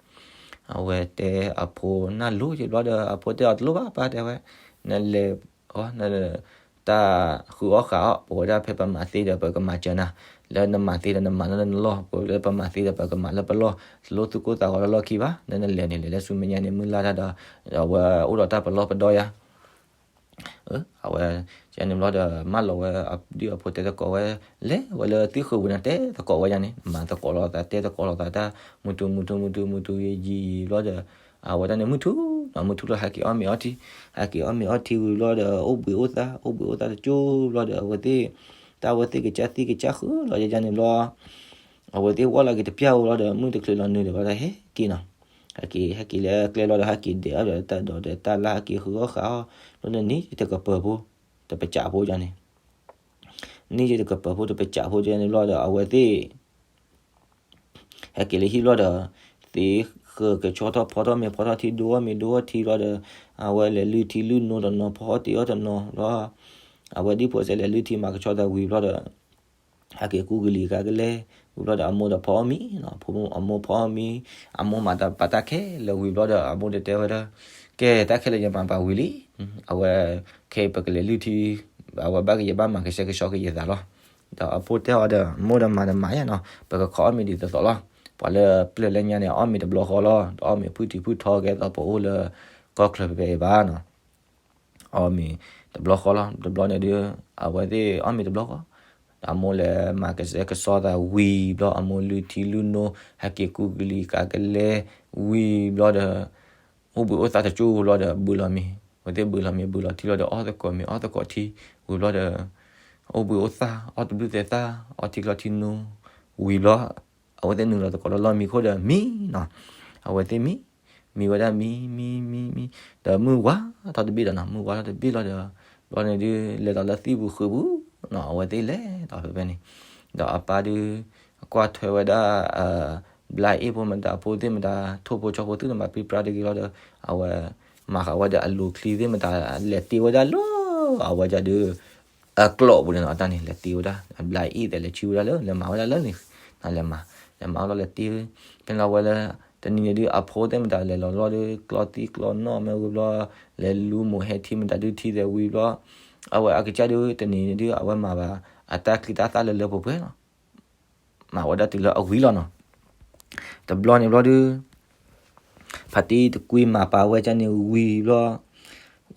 အဝဲတဲအဖိနၢ်လိၤက့ဘျီဒီး အဖိတဲအီၤတလိၣ်ဘၣ်ပၢ်တဲဝဲ နလဲၤ န တၢ်ဃုအီၣ်ဃုအီၣ် ပဝဲဒၣ်ဖဲပမၤသ့ဒီးပကမၤစၢၤနၤ, လၢနမၤသ့ဒီးနမၤလၢနလီၢ်, ပဝဲလၢပမၤသ့ဒီးပကမၤလၢပလီၢ်, တလိၣ်သူၣ်ကိၢ်သးဂီၤလၢလီၢ်ခံဘၣ်, လၢနလဲၤန့ၣ် လဲၤလၢဆူမဲာ်ညါန့ၣ် မုၢ်လၢ်တၢ်ဒီး အဝဲအိၣ်ဒီးတၢ်ပလီၢ်ပဒီယါ အဝဲ ကန့ၣ်ဘျီဒီး မၢလီၤဝဲ ဒ်အဖိတဲသကိးဝဲ လဲၤဝဲလၢသံၣ်ဃုာ်ပူၤန့ၣ် တဲသကိးဝဲယါန့ၣ် မၤသကိးလိာ်သး တဲသကိးလိာ်သးတၢ် မုၢ်တူ မုၢ်တူ မုၢ်တူ မုၢ်တူယံာ်ယံာ်ဘျီဒီး အဝဲဒၣ်န့ၣ် မုၢ်ထူနီၤ မုၢ်ထူလီၤ ဟဲက့ၤအီၣ်မ့ၤအီထံ, ဟဲက့ၤအီၣ်မ့ၤအီထံဝံၤဘျီဒီး အိၣ်ဘှံးအိၣ်သါ အိၣ်ဘှံးအိၣ်သါတကၠိဘျီဒီး အဝဲသ့ၣ် တၢ်ဝဲသ့ၣ်ကစၢ်သံကစၢ်ဃုာ်လီၤယါန့ၣ်ဘျီ အဝဲသ့ၣ်ဝီလီၤက့ၤတပျၢ်ဧိၤလီၤဒီး မုၢ်တချုးလီၤနုာ်ဒီးဘျီဒီး ဟဲက့ၤနီၤ, ဟဲက့ၤ ဟဲက့ၤလၢကျဲလီၤဒီး ဟဲက့ၤဒဲးအီၣ်ဒီးတၢ်ဒိးဒီးတၢ်လၢ် ဟဲက့ၤဃုအီၣ်ဃုအီၣ် ဘျီဒီးန့ၣ် တကပၤဖိ တပစးဖိယါန့ၣ် န့ၣ်ယတကပၤဖိတပစးဖိယါန့ၣ်ဘျီဒီး အဝဲသ့ၣ် ဟဲက့ၤလၢဟံၣ်ဘျီဒီး သ့ဃၢကဆီထီၣ်ဖီထီၣ်မ့ၤဖီထီၣ်ထံ ဒိအီၣ်မ့ၤဒိအီၣ်ထံဘျီဒီး အဝဲလဲၤလုၢ်ထံလုၢ်နိတနီၤ ဖီအီၣ်တ့အီၣ်တနီၤဘျီ အဝဲဒ်ဖိစဲလဲၤလုၢ်ထံမၤကဆီသးဝံၤဘျီဒီး ဟဲက့ၤကူကလံၤကါကလဲ ဝံၤဘျီဒီး အမိၢ်ဒီးဖီအီၣ်မံနီၤ, အမိၢ်ဖီအီၣ်မံ, အမိၢ်မၤတၢ်ပာ်တၢ်ခဲလၢာ်ဝံၤဘျီဒီး အမိၢ်ဒီးတဲဝဲဒၣ် ကဲ တၢ်ခဲလၢာ်ယမၤပာ်ဝံၤလံ, အဝဲ ခဲအံၤပကလဲၤလုၢ်ထံ, အဝဲဘၣ်ကယဲၢ်ဘၣ်မၤကဆှဲကဆှီကယဲၢ်သးလီၤ. ဒီးအဖိတဲအီၤဒီး မိၢ်ဒီးမၤတမၤယါနီၤ, ပကခီအီၣ်မ့ၤဒ်သိးသိးလီၤ. ပှၤလၢပျၢၤလၢညါန့ၣ် အီၣ်မ့ၤတဘျီဃီလီၤ, တအီၣ်မ့ၤဖုၣ်ထံဖုၣ်ထီကဲသိးပအိၣ်လၢကီၢ်ချၢဖဲအံၤဘၣ်နီၤ အီၣ်မ့ၤတဘျီဃီလီၤ. တဘျီန့ၣ်ဒုး အဝဲသ့ၣ်အီၣ်မ့ၤတဘျီဃီ, ဒီးအမိၢ်လဲၤမၤကဆှဲကဆှီသးဝံၤဘျီ အမိၢ်လုၢ်ထံလုၢ်နိ ဟဲက့ၤကူကလံၤကါကလဲ ဝံၤဘျီဒီး အိၣ်ဘှံးအိၣ်သါတကၠိဘျီဒီး ဘုးလီၤမ့ၤ, အဝဲသ့ၣ်ဘုးလီၤမ့ၤ ဘုးလီၤထံလီၤဒီး အီၣ်သကိးမ့ၤ အီၣ်သကိးထံ, ဝံၤဘျီဒီး အိၣ်ဘှံးအိၣ်သါ အီၣ်တဘျုးသဲးသၣ် အီၣ်ထံကျီထံနိ ဝံၤဘျီ အဝဲသ့ၣ်နုာ်လီၤသကိးလၢလီၢ်မံခိၣ်ဒီးမံနီၤ, အဝဲသ့ၣ်မံ မံဝဲဒၣ်မံ မံ မံ မံ ဒီးမုၢ်ဝါထီၣ်တဘ့ၣ်ဒီးနီၤ, မုၢ်ဝါထီၣ်တဘ့ၣ်လီၤဒီး ဘျီန့ၣ်ဒုး လဲၤဒီးလၢသံၣ်ပူၤဃုာ်ပူၤနီၤ, အဝဲသ့ၣ်လဲၤဒီးဖဲဖဲန့ၣ်, ဒီးအပၢ်ဒုး ကွၢ်ထွဲဝဲဒၣ် ဘျါအ့ၣ်ဖိမတၤ ဖိသ့ၣ်မတၤ ထိၣ်ဖိဆီဖိသ့ၣ်မတၤ ပြံပြါတဂ့ၤလီၤဒီး အဝဲ မၤဃာ်ဝဲဒီးအလိၤချံသ့ၣ်မတၤ လဲၤတ့ဝဲဒၣ်လၢ အဝဲဒၣ်ဒုး အကျိးပူၤန့ၣ်နီၤ, တၢ်န့ၣ် လဲၤတ့ဝဲဒၣ် အဘျါအ့ၣ်သဲးလဲၤဆံဝဲဒၣ်လၢ လဲၤမၤဝဲဒၣ်လၢန့ၣ်, လဲၤမၤ, လဲၤမၤအီၣ်လီၤလဲၤတ့, ဖဲန့ၣ်လီၤဝဲလၢ တနံၤန့ၣ်ဒုး အဖိသ့ၣ်မတၤလဲၤလီၤလီၤဒုး ကျီသံကျီနီၣ်မ့ၢ်ဝံၤဘျီ လဲၤလူမူးဟဲထံမတၤဒုးထံသဲးဝံၤဘျီ အဝဲအကစၢ်ဒုး တနံၤန့ၣ်ဒုး အဝဲမၤဘၣ် အတၢ်ချံတၢ်သၣ်လၢလၢပှဲၤပှဲၤလီၤ. မၤဝဲဒၣ်တုၤလၢအဝံၤလီၤနီၤ. တဘျီန့ၣ်ဘျီဒုး ဖါတံၢ်တကွံမၤပာ်ဝဲဒၣ်န့ၣ်ဝံၤဘျီ,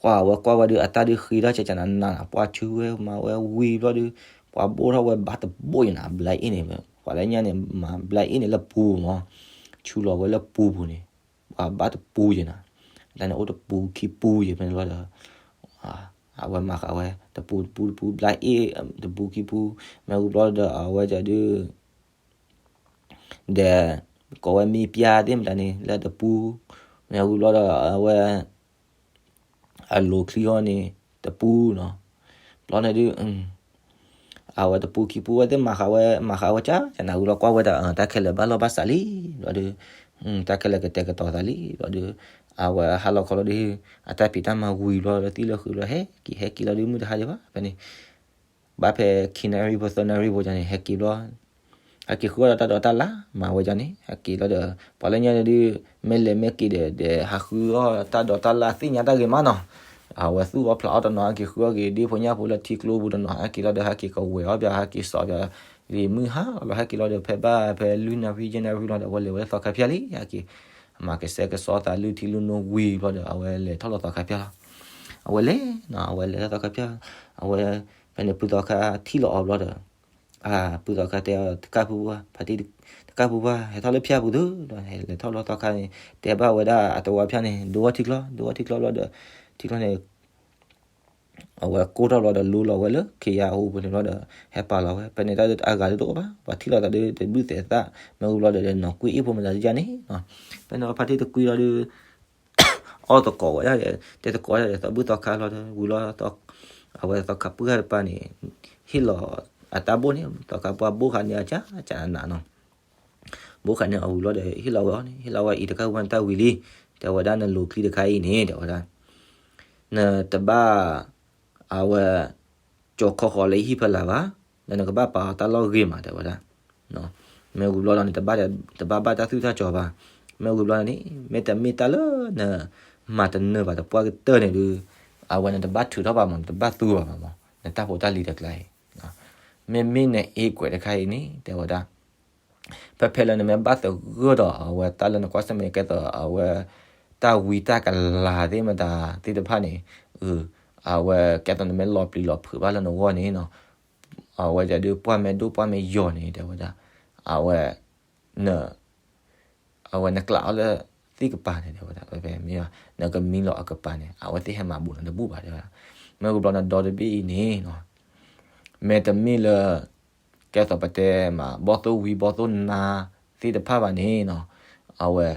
ကွၢ်ဝဲကွၢ်ဝဲဒုး အတၢ်ဒုးဃ့ထီၣ်ကကနၤနၤနီၤ, ပှၤဆူဝဲမၤဝဲဝံၤဘျီဒုး ပှၤဘိၣ်ထီၣ်ဝဲဘၣ်တဘိၣ်ယဲနီၤ, ဘျါအ့ၣ်န့ၣ်, ပှၤလၢညါန့ၣ် မၤဘျါအ့ၣ်န့ၣ်လၢပူၤမး, ဆူလီၤဝဲလၢပူၤပူၤန့ၣ်, ပှၤဘၣ်တပူၤယဲနီၤ, တၢ်န့ၣ်အိၣ်တပူၤခံပူၤယဲဖဲန့ၣ်ဘျီဒီး အဝဲမၤဃာ်ဝဲ တပူၤတပူၤတပူၤ ဘျါအ့ၣ် တပူၤခံပူၤမ့ၢ်ဝံၤဘျီဒီး အဝဲဒၣ်ဒုး ဒီး ကိးဝဲမ့ၢ်ပျၢ်သ့ၣ်မတၤန့ၣ် လၢတပူၤ, မ့ၢ်ဝံၤဘျီဒီး အဝဲ အလိၤချံဟီန့ၣ် တပူၤနီၤ, ဘျီန့ၣ်ဒုး အဝဲတပူၤခံပူၤဝဲသ့ၣ်မၤဃာ်ဝဲ မၤဃာ်ဝဲကကနၤဝံၤလီၤကွၢ်ဝဲဒၣ် တၢ်ခဲလၢာ်ဘၣ်လီၢ်ဘၣ်စးလံ, ဘျီဒုး တၢ်ခဲလၢာ်ကတဲာ်ကတီၤသးလံ, ဘျီဒုး အဝဲဟါလီၤခီလီၤဒုး အတၢ်ဖံးတၢ်မၤဝံၤဘျီဒီးသံၣ်လၢဃုာ်ဘျီ ဟဲက့ၤဟဲက့ၤလီၤဒုး မုၢ်တဟါဒံးဘၣ် ဖဲန့ၣ် ဘၣ်ဖဲခံနၣ်ရံၣ်ဖိ သၢနၣ်ရံၣ်ဖိန့ၣ် ဟဲက့ၤဘျီ ဟဲက့ၤဃုအီၣ်ဒီးတၢ်ဒိးတၢ်လၣ် မၤဝဲဒၣ်န့ၣ် ဟဲက့ၤလီၤဒီး ပှၤလၢညါန့ၣ်ဒုး မ့ၢ်လဲၤမ့ၢ်က့ၤဒီး ဒီးဟးဃုအီၣ်တၢ်ဒိးတၢ်လၣ်သ့ၣ်ညါတၢ်ဂ့ၤမးနီၤ, အဝဲသူၣ်အီၣ်ဖျးအီၣ်တနီၤ ဟဲက့ၤဃုအီၣ်က့ၤဒ့ဖိညၣ်ဖိလၢထံကျိပူၤတနီၤ ဟဲက့ၤလီၤဒီး ဟဲက့ၤကဝဲၤအီၣ်ပၠး ဟဲက့ၤစိာ်ပၠး လံာ်မုၢ်ဟါလီၤ ဟဲက့ၤလီၤဒီး ဖဲဘၣ်ဖဲလွံၢ်နၣ်ရံၣ်ယဲၢ်နၣ်ရံၣ်လီၤဒီး အဝဲလဲၤဝဲလၢသီခါဖၠၣ်လံ ဟဲက့ၤ မၤကစဲကစီသးလုၢ်ထံလုၢ်နိဝံၤဘျီဒီး အဝဲလဲၤထီၣ်လီၤသီခါဖၠၣ်လီၤ. အဝဲလဲၤနီၤ အဝဲလဲၤထီၣ်သီခါဖၠၣ်, အဝဲ ဖဲန့ၣ်ဖုသီခါထံၣ်လီၤအီၤဘျီဒီး အဖုသီခါတဲအီၤ တကၣ်ဖုပှၢ် ဖါတံၢ် တကၣ်ဖုပှၢ် ဟဲထီၣ်လၢဖၠၣ်ပူၤသုဒီး ဟဲလဲၤထီၣ်လီၤသီခါန့ၣ် တဲဘၣ်ဝဲဒၣ်အသဝီဖၠၣ်န့ၣ် ဒိအီၣ်ထံချီ ဒိအီၣ်ထံချီဘျီဒီး ထံချီန့ၣ် အဝဲကိၢ်ထီၣ်ဘျီဒီး လူလီၤဝဲလၢခံယါအဟူပူၤန့ၣ်ဘျီဒီး ဟဲပာ်လီၤဝဲ ဖဲန့ၣ်တၢ်အဂၤဒိၣ်ဘၣ် ပှၤထံၣ်လီၤသးဒီးတဘျုးသဲးသၣ် မ့ၢ်ဝံၤဘျီဒီး နီၢ်ကွံအ့ၣ်ဖိမတၤတယါန့ၣ်နီၤ, ဖဲန့ၣ်ဖါတံၢ်တကွံလီၤဒီး အီၣ်သကိးဝဲဒၣ်ဒီး တဲသကိးဒၣ်ဒီး သီဘူၣ်သီခါလီၤဒီး ဝံၤလီၤ အဝဲသီခါပှၢ်တပၤန့ၣ် ဟ့ၣ်လီၤအတၢ်ဘိၣ်န့ၣ် သီခါပှၢ်ဘိၣ်ဃာ်န့ၢ်အကၢကၢနးနးနီၤ ဘိၣ်ဃာ်န့ၢ်အဝံၤလီၤဒီး ဟ့ၣ်လီၤဝဲအီၤန့ၣ် ဟ့ၣ်လီၤဝဲအံၤတကၣ်ဝဲနတၢ်ဝံၤလံ, တဲဝဲဒၣ်နလိၤချံတခါအံၤန့ၣ် တဲဝဲဒၣ် နတဘၣ် အဝဲ ကၠီၤခီဃီၤလၢဟံၣ်ဖီလာ်ဘၣ်, ဒီးနကဘၣ်ပာ်အီၤတၢ်လီၢ်ဂ့ၤမး တဲဝဲဒၣ်, မ့ၢ်ဝံၤဘျီလီၤန့ၣ် တဘၣ်ဘၣ်တၢ်သူၣ်တၢ်ကၠီၤဘၣ်, မ့ၢ်ဝံၤဘျီန့ၣ် မ့တမ့ၢ်တၢ်လၢန မၤတနၢၤဘၣ်တပှၢ်ကတၢၢ်န့ၣ်ဒုး အဝဲနတဘၣ်ထုးထီၣ်ဘၣ်မး နတဘၣ်သူဘၣ်မးမး နတၢ်ဖိတၢ်လံၤတကျါအံၤ, မ့မ့ၢ်နအ့ကွဲးတခါအံၤန့ၣ် တဲဝဲဒၣ် ဖဲဖဲလၢနမ့ၢ်ဘၣ်သဂၢၢ်ဒီးအဝဲတၢ်လၢနကွၢ်ဆၢၣ်မဲာ်ကဲသိးအဝဲ တၢ်ဝံတၢ်ကလၤသ့ၣ်မတၤသ့ၣ်တဖၣ်န့ၣ်, အဝဲကဲသိးနမ့ၢ်လီၤပျံၤလီၤဖုးဘၣ်လၢနဂီၢ်န့ၣ်နီၤ, အဝဲဒၣ်ဒုးပှၢ်မ့ၢ်ဒိၣ်ပှၢ်မ့ၢ်ယီၤန့ၣ် တဲဝဲဒၣ်, အဝဲ န အဝဲနကျးအီၤလၢသ့ၣ်ကပၤန့ၣ် တဲဝဲဒၣ်, မ့ၢ်နကမံလီၤအကပၤန့ၣ် အဝဲသ့ၣ်ဟဲမၤဘူးနၤတဘူၣ်ဘၣ် တဲဝဲဒၣ်, မ့ၢ်ဝံၤဘျီနဒီတဘ့ၣ်အံၤန့ၣ်နီၤ မ့တမ့ၢ်လၢ ကဲသိးပတဲမး ဘီၣ်သိၣ်ဝံဘီၣ်သိၣ်နါသ့ၣ်တဖၣ်ဘၣ်န့ၣ်နီၤ, အဝဲ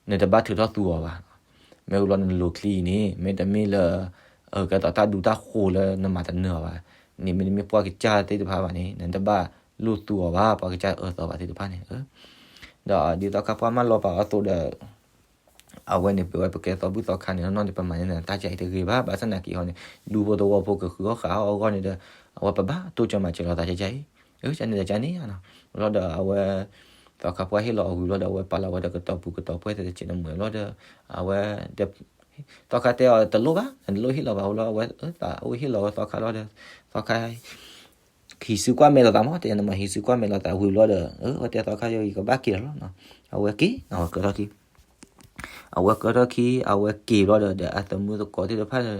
နတဘၣ်ထုးထီၣ်သူအီၤဘၣ်, မ့ၢ်ဝံၤဘျီနလိၤချံအံၤန့ၣ် မ့တမ့ၢ်လၢ ကဲသိးတၢ်ဒူတၢ်ဃိၤလၢနမၤတနၢၤအီၤဘၣ်န့ၣ် မ့တမ့ၢ်ပှၢ်ကစၢ်သ့ၣ်တဖၣ်ဘၣ်န့ၣ် နတဘၣ်လိၣ်သူအီၤဘၣ် ပှၤကစၢ်အၢသီဘၣ်သ့ၣ်တဖၣ်န့ၣ်, ဒီးဒ်သိးခါပှၢ်မၢလီၤပာ်အီၤအသိးဒီး အဝဲန့ၣ် ပဝဲပကဲသီဘူၣ်သီခါန့ၣ် နီၢ်နီၢ်န့ၣ် ပမၤန့ၢ်နတၢ်ကဲအံၤတဂ့ၤဘၣ်, ဘၣ်ဆၣ်သနာ်က့ဟီန့ၣ် ဒူဖိသဝီဖိကဃုအီၣ်ဃုအီအဂီၢ်န့ၣ်ဒီး အဝဲပဘၣ်တိစၢၤမၤစၢၤလိာ်သးကဲကဲအံၤ, ကန့ၣ်တကန့ၣ်ဧါနီၤ, လီၤဒီးအဝဲ သီခါပှၢ်ဟ့ၣ်လီၤအဝံၤလီၤဒီး အဝဲပာ်လီၤဝဲဒီးကတီၤပူၤကတီၤပှဲၤသ့ၣ်တစဲးတမှဲၤလီၤဒီး အဝဲ သီခါတဲအီၤတလိၣ်ဘၣ်, နတလိၣ်ဟ့ၣ်လီၤဘၣ်ဝံၤလီၤ အဝဲသးအိၣ်ဟ့ၣ်လီၤဝဲသီခါလီၤဒီး သီခါ ဟံးစုကွၢ်မဲာ်လိာ်သးမး တဲနမၤဟံးစုကွၢ်မဲာ်လိာ်သးဝံၤလီၤဒီး အဝဲတဲသီခါယီၤ ယကဘၣ်က့ၤလီၤလီၤ, အဝဲက့ၤ အဝဲကၢထီၣ်ခံ အဝဲကၢထီၣ်ခံ အဝဲက့ၤဘျီဒီး ဒီးအသမုသကိးသ့ၣ်တဖၣ် ဒ်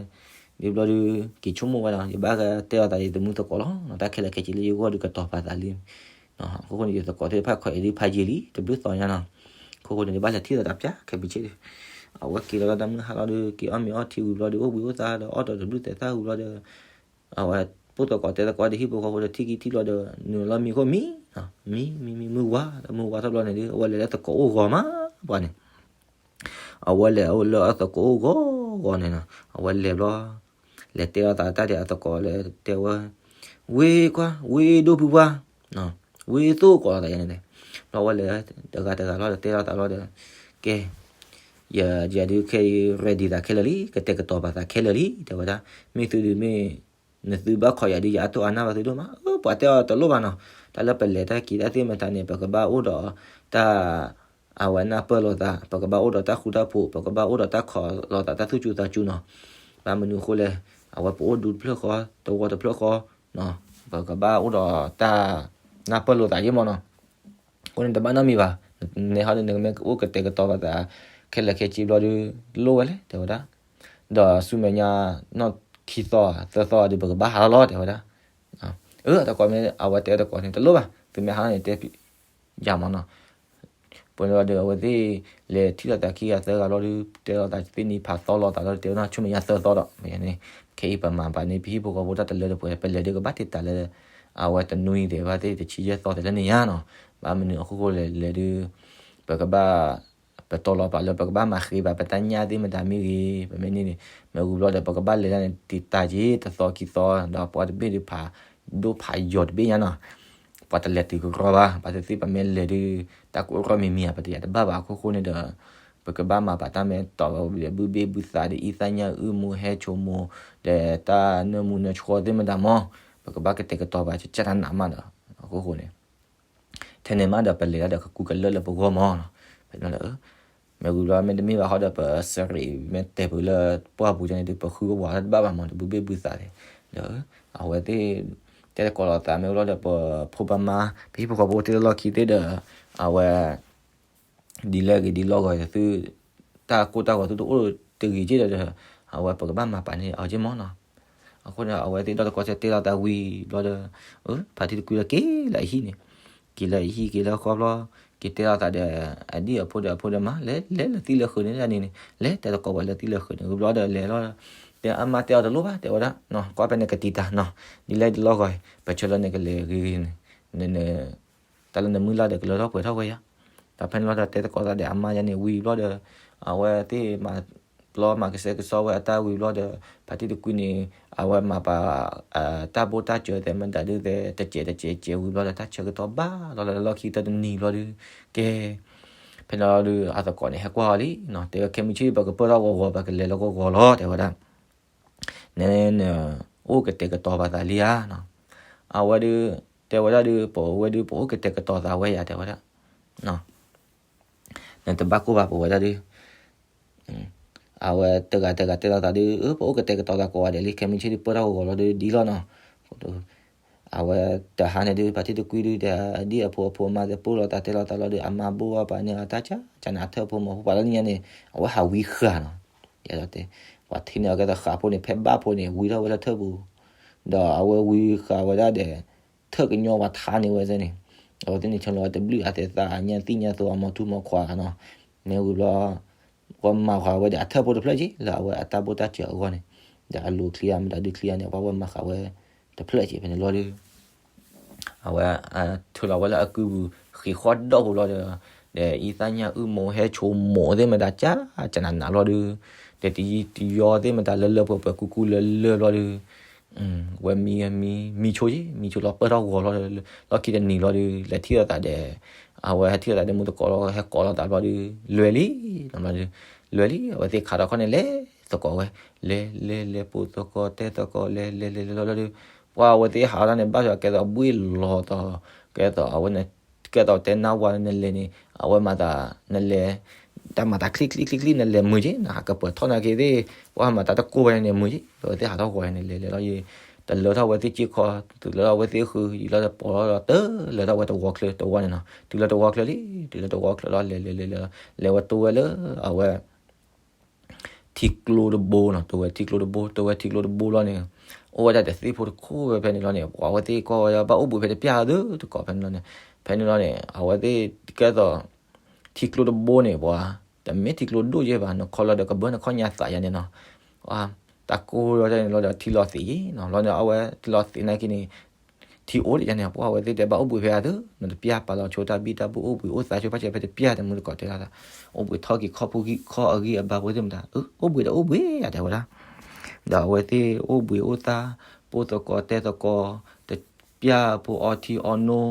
ဘျီဒုး က့ၤဆိကမိၣ်ဝဲဒီး ယဘၣ်တဲအီၤသးယသမုသကိးလီၤ, တၢ်ခဲလၢာ်ခဲဆ့လၢယဂီၢ်ဒုးကတီၤပာ်သးလံ, အဃိဃိန့ၣ် ယသကိးသ့ၣ်တဖၣ်ခိးအံၤဒုးဖးယံာ်လံ တဘျုးသီညါနီၤ, အဃိဃိန့ၣ် ယဘၣ်လဲၤထံၣ်လိာ်သးပၠးခဲမုၢ်ဆ့ၣ်ဒီး အဝဲက့ၤလီၤလၢတၢ်မုၢ်ဟါလီၤဒီး က့ၤအီၣ်မ့ၤအီထံဝံၤဘျီဒီး အိၣ်ဘှံးအိၣ်သါဒီး အီၣ်ဒီးတဘျုးသဲးသၣ်ဝံၤဘျီဒီး အဝဲပိၢ်သကိးတဲသကိးဒီးဟံၣ်ဖိဃီဖိဒီးထံၣ်ကံထံၣ်လီၤဒီး နုာ်လီၤမံခိၣ်မံ, မံ မံ မံ မုၢ်ဝါ မုၢ်ဝါထီၣ်ဘျီန့ၣ်ဒီး အဝဲလဲၤလၢသကိးအိၣ်ဂီၤမး ပှၤန့ၣ် အဝဲလဲၤအိၣ်လၢအသကိးအိၣ်ဂီၤဂီၤန့ၣ်နီၤ အဝဲလဲၤဘျီ လဲၤတဲအီၤသးတၢ်ဒီးအသကိးလၢတဲဝဲ ဝ့ၢ်ကွၢ် ဝ့ၢ်ဒိၣ်ဖုပှၢ် ဝ့ၢ်သိၣ်ကိးလီၤသးယါန့ၣ်န့ၣ် ဘျီဝဲလဲၤတဂၤတဂၤလီၤဒီးတဲလီၤသးလီၤဒီး ကဲ ယၤဒုးခဲအံၤ ready သးခဲလၢာ်လံ ကတဲာ်ကတီၤပာ်သးခဲလၢာ်လံ တဲဝဲဒၣ် မ့ၢ်သုဒုးမ့ၢ် နသုဘၣ်ခိးယၤဒုး ယအတိၢ်အါနၢ်ဘၣ်သုဒိၣ်မး ပှၤတဲအီၤတလိၣ်ဘၣ်နီၤ တၢ်လၢပလဲၤတၢ်က့ၤတၢ်သ့ၣ်မတၤန့ၣ် ပကဘၣ်အိၣ်ဒီးတၢ် အဝဲနၢ်ပၢၢ်လိာ်သး ပကဘၣ်အိၣ်ဒီးတၢ်ဃူတၢ်ဖိး ပကဘၣ်အိၣ်ဒီးတၢ်ခိးလိာ်သးတၢ်သူၣ်စူၤသးစူၤနီၤ ဘၣ်မနုၤအဃိလဲၣ် အဝဲပအိၣ်ဒူတဖျၢၣ်ဃီ တဝီတဖျၢၣ်ဃီ ပကဘၣ်အိၣ်ဒီးတၢ်နၢ်ပၢၢ်လိာ်သးယ့ၢ်မးနီၤ အဃိန့ၣ်တဘၣ်နီတမံၤဘၣ် နဲဟီဒုးနကမ့ၢ်အိၣ်ကတဲာ်ကတီၤပာ်သး ခဲလၢာ်ခဲဆ့ဘျီဒုး လိၣ်ဝဲလဲၣ် တဲဝဲဒၣ် ဒီးဆူမဲာ်ညါ နီၢ်ခံသီသၢသီဒုး ပကဘၣ်ဟးထီၣ်လီၤ တဲဝဲဒၣ် အတကိးမ့ၢ် အဝဲတဲတကိးန့ၣ် တလိၣ်ဘၣ် သုမ့ၢ်ဟးထီၣ်န့ၣ် တဲယၤမးနီၤ ပှၤန့ၣ်ဒီးအဝဲသ့ၣ် လဲၤထံၣ်လိာ်သးခံဂၤသၢဂၤလီၤဒုး တဲလိာ်သးသ့ၣ်နံၤဖးသီလိာ်သးလီၤ တဲဝဲဒၣ်ဆူမဲာ်ညါသၢသီဒီး မ့ၢ်န့ၣ် ခဲအံၤပမၤဘၣ်န့ၢ်ပဟံၣ်ဖိဃီဖိတၢ်တလၢတပှဲၤ ပလဲၤဒုးကဘၣ်တ့ၢ်တၢ်လၢ အဝဲတနွံဒဲးဘၣ်သ့ၣ်တဆံယဲၢ်သီတလၢန့ၣ်ညါနီၤ ဘၣ်မနုၤအဃိဃိလဲၣ်လဲၤဒုး ပကဘၣ် ပတီၤလီၤပာ်လၢပကဘၣ်မၤဃ့ဘၣ်ပတၢ်ညၣ်သ့ၣ်မတၤမ့ၢ်ဂ့ၤ ပမ့ၢ်န့ၣ်န့ၣ် မ့ၢ်ဝံၤဘျီဒီး ပကဘၣ်လဲၤဒၣ်န့ၣ် တံာ်တာ်က့ၤတသီခံသီ ဒီးပှၤတဘ့ၣ်ဒုးဖးဒိၣ်ဖးယီၤတဘ့ၣ်ညါနီၤ ပှၤတလဲၤတုၤကရီဘၣ် ပှၤသ့ၣ်သ့ၣ်ပမ့ၢ်လဲၤဒုး တၢ်ကအိၣ်ရီၣ်မံၤမံၤဧါ ပတယာ်တဘၣ်ဘၣ်အခိၣ်ဃိန့ၣ်ဒီး ပကဘၣ်မၤဘၣ်တၢ်မ့ၢ်တီၢ်ဘၣ်ဝံၤဒီး ဘုဘ့ၣ်ဘုသးဒီး အံသၣ်ညၣ်အုၣ်မူဟဲဆိကမိၣ် ဒီးတၢ်နၢမူနၢဆှီသ့ၣ်မတၤမး ပကဘၣ်ကတဲာ်ကတီၤဘၣ်ကကၢ်တၢ်နးမးဒီး အခိၣ်ဃိန့ၣ် ထဲန့ၣ်မးဒီးပလဲၤတၢ်ဒီးကကူကလၢလၢပဂီၢ်မးနီၤ မ့ၢ်ဝံၤဘျီမ့တမ့ၢ်ဘၣ်ဃီဒီး ပစရံးမ့ၢ်တဲာ်ပူၤလၢပှၢ်ပူၤန့ၣ်ဒီး ပဃုကဝီၤတၢ်တဘၣ်ဘၣ်မး တဘုဘ့ၣ်ဘုသးန့ၣ်ဒီး အဝဲသ့ၣ် တဲသကိးလိာ်သးမ့ၢ်ဝံၤလီၤဒီး ပဖိပမါ ပဟံၣ်ဖိဃီဖိတ့လီၢ်ခံသ့ၣ်ဒီး အဝဲ ဒ်လဲၣ်ဂ့ၤဒ်လီၢ်ဂီၤ သု တၢ်ကိၢ်တၢ်ဂီၤသုတအိၣ်တဂ့ၤက့ဒီး အဝဲပကဘၣ်မၤပာ်န့ၢ်အီၤက့မ့ၢ်နီၤ. အဃိန့ၣ် အဝဲသ့ၣ်ဒီတကီၢ်စဲတဲလီၤသးဝံၤဘျီဒီး ဖါတံၢ်တကွံလၢက့ၤလၢအဟံၣ်န့ၣ်, က့ၤလၢအဟံၣ်က့ၤလၢဃီဘျီ, က့ၤတဲလီၤသးဒီး အဒံၣ်အဖိဒီးအဖိဒီးမါ လဲၤလဲၤလၢသံၣ်လၢဃုာ်န့ၣ်န့ၣ်, လဲၤတဲသကိးဝဲလၢသံၣ်လၢဃုာ်န့ၣ် ဝံၤဘျီဒီးလဲၤလီၤ, တဲအမါတဲအီၤတလိၣ်ဘၣ် တဲဝဲဒၣ်, ကွၢ်ဖဲန့ၣ်ကတံာ်တာ်နီၤ, ဒ်လဲၣ်ဒ်လီၢ်ဂီၤ ပဆၢလၢနကလဲၤဂ့ၤဂ့ၤန့ၣ် န တၢ်လၢနမုၢ်လၢ်ဒီးကလၢထီၣ်ပှဲၤထီၣ်ဝဲယၤ. ဒီးဖဲန့ၣ်လီၤဒီးတဲသကိးသးဒီးအမါယၤန့ၣ်ဝံၤဘျီဒီး အဝဲသ့ၣ်မၤပျီမၤကစဲကစီဝဲအတၢ်ဝံၤဘျီဒီး ဖါတံၢ်တကွံန့ၣ် အဝဲမၤပာ် တၢ်ဘိၣ်တၢ်စၢၤသဲး မတၤဒုသဲး တစဲးတစဲးစဲးဝံၤဘျီဒီး တၢ်ဆၢကတီၢ်ဘၣ်လီၤလၢလီၢ်ခံတနံၤဘျီဒီး ကဲ ဖဲန့ၣ်လီၤဒီး အသကိးန့ၣ် ဟဲကွၢ်အီၤလံနီၤ, တဲဝဲခဲမုၢ်ဆ့ၣ် ပကပၢၢ်ထီၣ်ဂီၤဂီၤ ပကလဲၤလၢဂီၤဂီၤလီၤ တဲဝဲဒၣ်. န န အိၣ်ကတဲာ်ကတီၤပာ်သးလံဧါနီၤ. အဝဲဒု တဲဝဲဒၣ်ဒု ပဝဲဒု ပအိၣ်ကတဲာ်ကတီၤသးဝဲယၤ တဲဝဲဒၣ်. နတဘၣ်ကိၢ်ဘၣ် ပဝဲဒၣ်ဒု အဝဲတဂၤတဂၤတဲလီၤသးဒု ပအိၣ်ကတဲာ်ကတီၤသးကိးဂၤဒဲးလံ ခဲမုၢ်ဆ့ၣ်ဒု ပၢၢ်ထီၣ်ဂီၤဂီၤလီၤဒု ဒ်လီၤနီၤ. အဝဲတဟါန့ၣ်ဒု ဖါတံၢ်တကွံဒု ဒီးအဒံၣ်အဖိအဖိအမါသဲး ပၢၢ်လီၤသးတဲလီၤသးလီၤဒု အမါဘိၣ်ဘၣ်ပာ်န့ၢ်အီၤတၢ်ဆါ ကနၤအထၢၣ်ဖိမီၤဖိ ပှၤလၢညါန့ၣ် အဝဲဟးဝံဃာ်နီၤ. ယတဲ ပှၤထံၣ်န့ၢ်အီၤကဲသိးဃးဖိန့ၣ် ဖဲဘၣ်ဖိန့ၣ် ဝံထီၣ်ဝဲလၢထၢၣ်ပူၤ ဒီးအဝဲဝံဃာ်ဝဲဒၣ်ဒီး ထၢၣ်ကညီပှၤထါန့ၢ်ဝဲသ့ၣ်န့ၣ် အဝဲသ့ၣ်န့ၣ် ဆၢလီၤဝဲတဘျုးအသဲးသး အညၣ်သံၣ်ညၣ်သိ အမီၤထူမီၤခွါနီၤ. မ့ၢ်ဝံၤဘျီ ပှၤမၤဃာ်ဝဲဒီးအထၢၣ်ဖိတဖျၢၣ်က့ လၢအဝဲအတၢ်ဘိၣ်တၢ်စၢၤအဂီၢ်န့ၣ် ဒီးအလိၤချံအမတၤဒုချံအန့ၣ် ပှၤဝဲမၤဃာ်ဝဲတဖျၢၣ်က့ ဖဲန့ၣ်လီၤဒု အဝဲ ထုးလီၤဝဲလၢအကုပူၤ ဃ့ၢ်ဃီၣ်ဒီၣ်ပူၤလီၤဒီး ဒီးအံသၣ်ညၣ်အုၣ်မိၢ်ဟဲဆိမိၢ်သ့ၣ်မတၤ ကၢ်ကနးနးလီၤဒု ဒီးတယံၤတယီသ့ၣ်မတၤလၢလၢပှဲၤပှဲၤကူကူလၢလၢဘျီဒု ဝဲမံ မံ မံဆိက့ မံဆိလီၤပၢၢ်ထီၣ်ဂီၤလီၤဒီး လီၢ်ခံတနံၤလီၤဒု လဲၤထံၣ်လိာ်သးဒီး အဝဲဟဲထံၣ်လိာ်သးဒီးမုၢ်သကိးလီၤ ဟဲကိးလိာ်သးဘျီဒု လွဲၤလံ ဘျီဒု လွဲၤလံ အဝဲသ့ၣ်ခးထီၣ်ခီၣ်န့ၣ် လဲၤသကိးဝဲ လဲၤလဲၤလဲၤပိာ်သကိးတဲသကိး လဲၤလဲၤလဲၤလဲၤလီၤလီၤဒု ပှၤအဝဲသ့ၣ်ဟးထီၣ်န့ၣ် ဘၣ်ဆၣ်ကဲသိးဘှ့ၣ်လီၤသီး ကဲသိးအဝဲန့ၣ် ကဲသိးတဲနါဝၤနလဲၤန့ၣ် အဝဲမၤသး နလဲၤ တၢ်မၤတၢ်ချံချံချံချံ နလဲၤမုာ်က့ နဟးကပၢၤထီၣ်နာ်က့သ့ၣ် ပှၤမၤတၢ်တကိၢ်ဝဲန့ၣ်မုာ်က့ အဝဲသ့ၣ်ဟးထီၣ်ဂီၤန့ၣ် လဲၤလဲၤလီၤယံၤ တလၢထီၣ်ဝဲသ့ၣ်စ့ၢ်ကီး တုၤလၢထီၣ်ဝဲသ့ၣ်ဃု ယံၤလီၤတပီၤလီၤဒီး တလၢထီၣ်ဝဲတဝီချၢတဝီန့ၣ်နီၤ တုၤလၢတဝီချၢလံ တုၤလၢတဝီချၢလီၤ လဲၤလဲၤလဲၤလီၤ လဲၤဝဲတိဝဲလၢ အဝဲ ထံကျိတဘိနီၤ တိဝဲထံကျိတဘိ တိဝဲထံကျိတဘိလီၤန့ၣ် အိၣ်ဝဲဒၣ်ဒီးသ့ၣ်ဖိတခိၣ်ဝဲဖဲန့ၣ်လီၤန့ၣ် ပှၤဝဲသ့ၣ်ကွၢ်ဝဲဒၣ်ဘၣ်အိၣ်ဘှံးဖဲတပျၢ်သုတကိးဖဲန့ၣ်လီၤန့ၣ် ဖဲန့ၣ်လီၤန့ၣ် အဝဲသ့ၣ်ကဲသိး ထံကျိတဘိန့ၣ် ပှၤ တမ့ၢ်ထံကျိဒိၣ်ယဲၢ်ဘၣ် နခီလီၤဒီးကဘၢနခီၣ်ညါသးယါန့ၣ်နီၤ တၢ်ကိၢ်လီၤန့ၣ်လီၤဒီးထံလီၤသ့းယံၤနီၤ လီၤန့ၣ် အဝဲထံလီၤသ့းနာ်က့န့ၣ် ထံအိၣ်ဒံးယါန့ၣ် ပှၤဝဲသ့ၣ်တဲဘၣ်အိၣ်ဘှံးဖဲအသု နတပျၢ်ပာ်လီၤဆိတၢ်ဘံၣ်တၢ်ဘိၣ်အိၣ်ဘှံးအိၣ်သါဆိဖးဆဲးဖဲတပျၢ် တမုၢ်တကိးတဲလီၤသး အိၣ်ဘှံးထီၣ်က့ၤခီၣ်ဖိဂံၢ်ခီၣ်အဂံၢ်အဘါဖိသ့ၣ်မတၤ အိၣ်ဘှံးဒီးအိၣ်ဘှံးယါတဲဝဲဒၣ် ဒီးအဝဲသ့ၣ်အိၣ်ဘှံးအိၣ်သါ ပိာ်သကိးတဲသကိး တပျၢ်ဖိအီထံအီနိ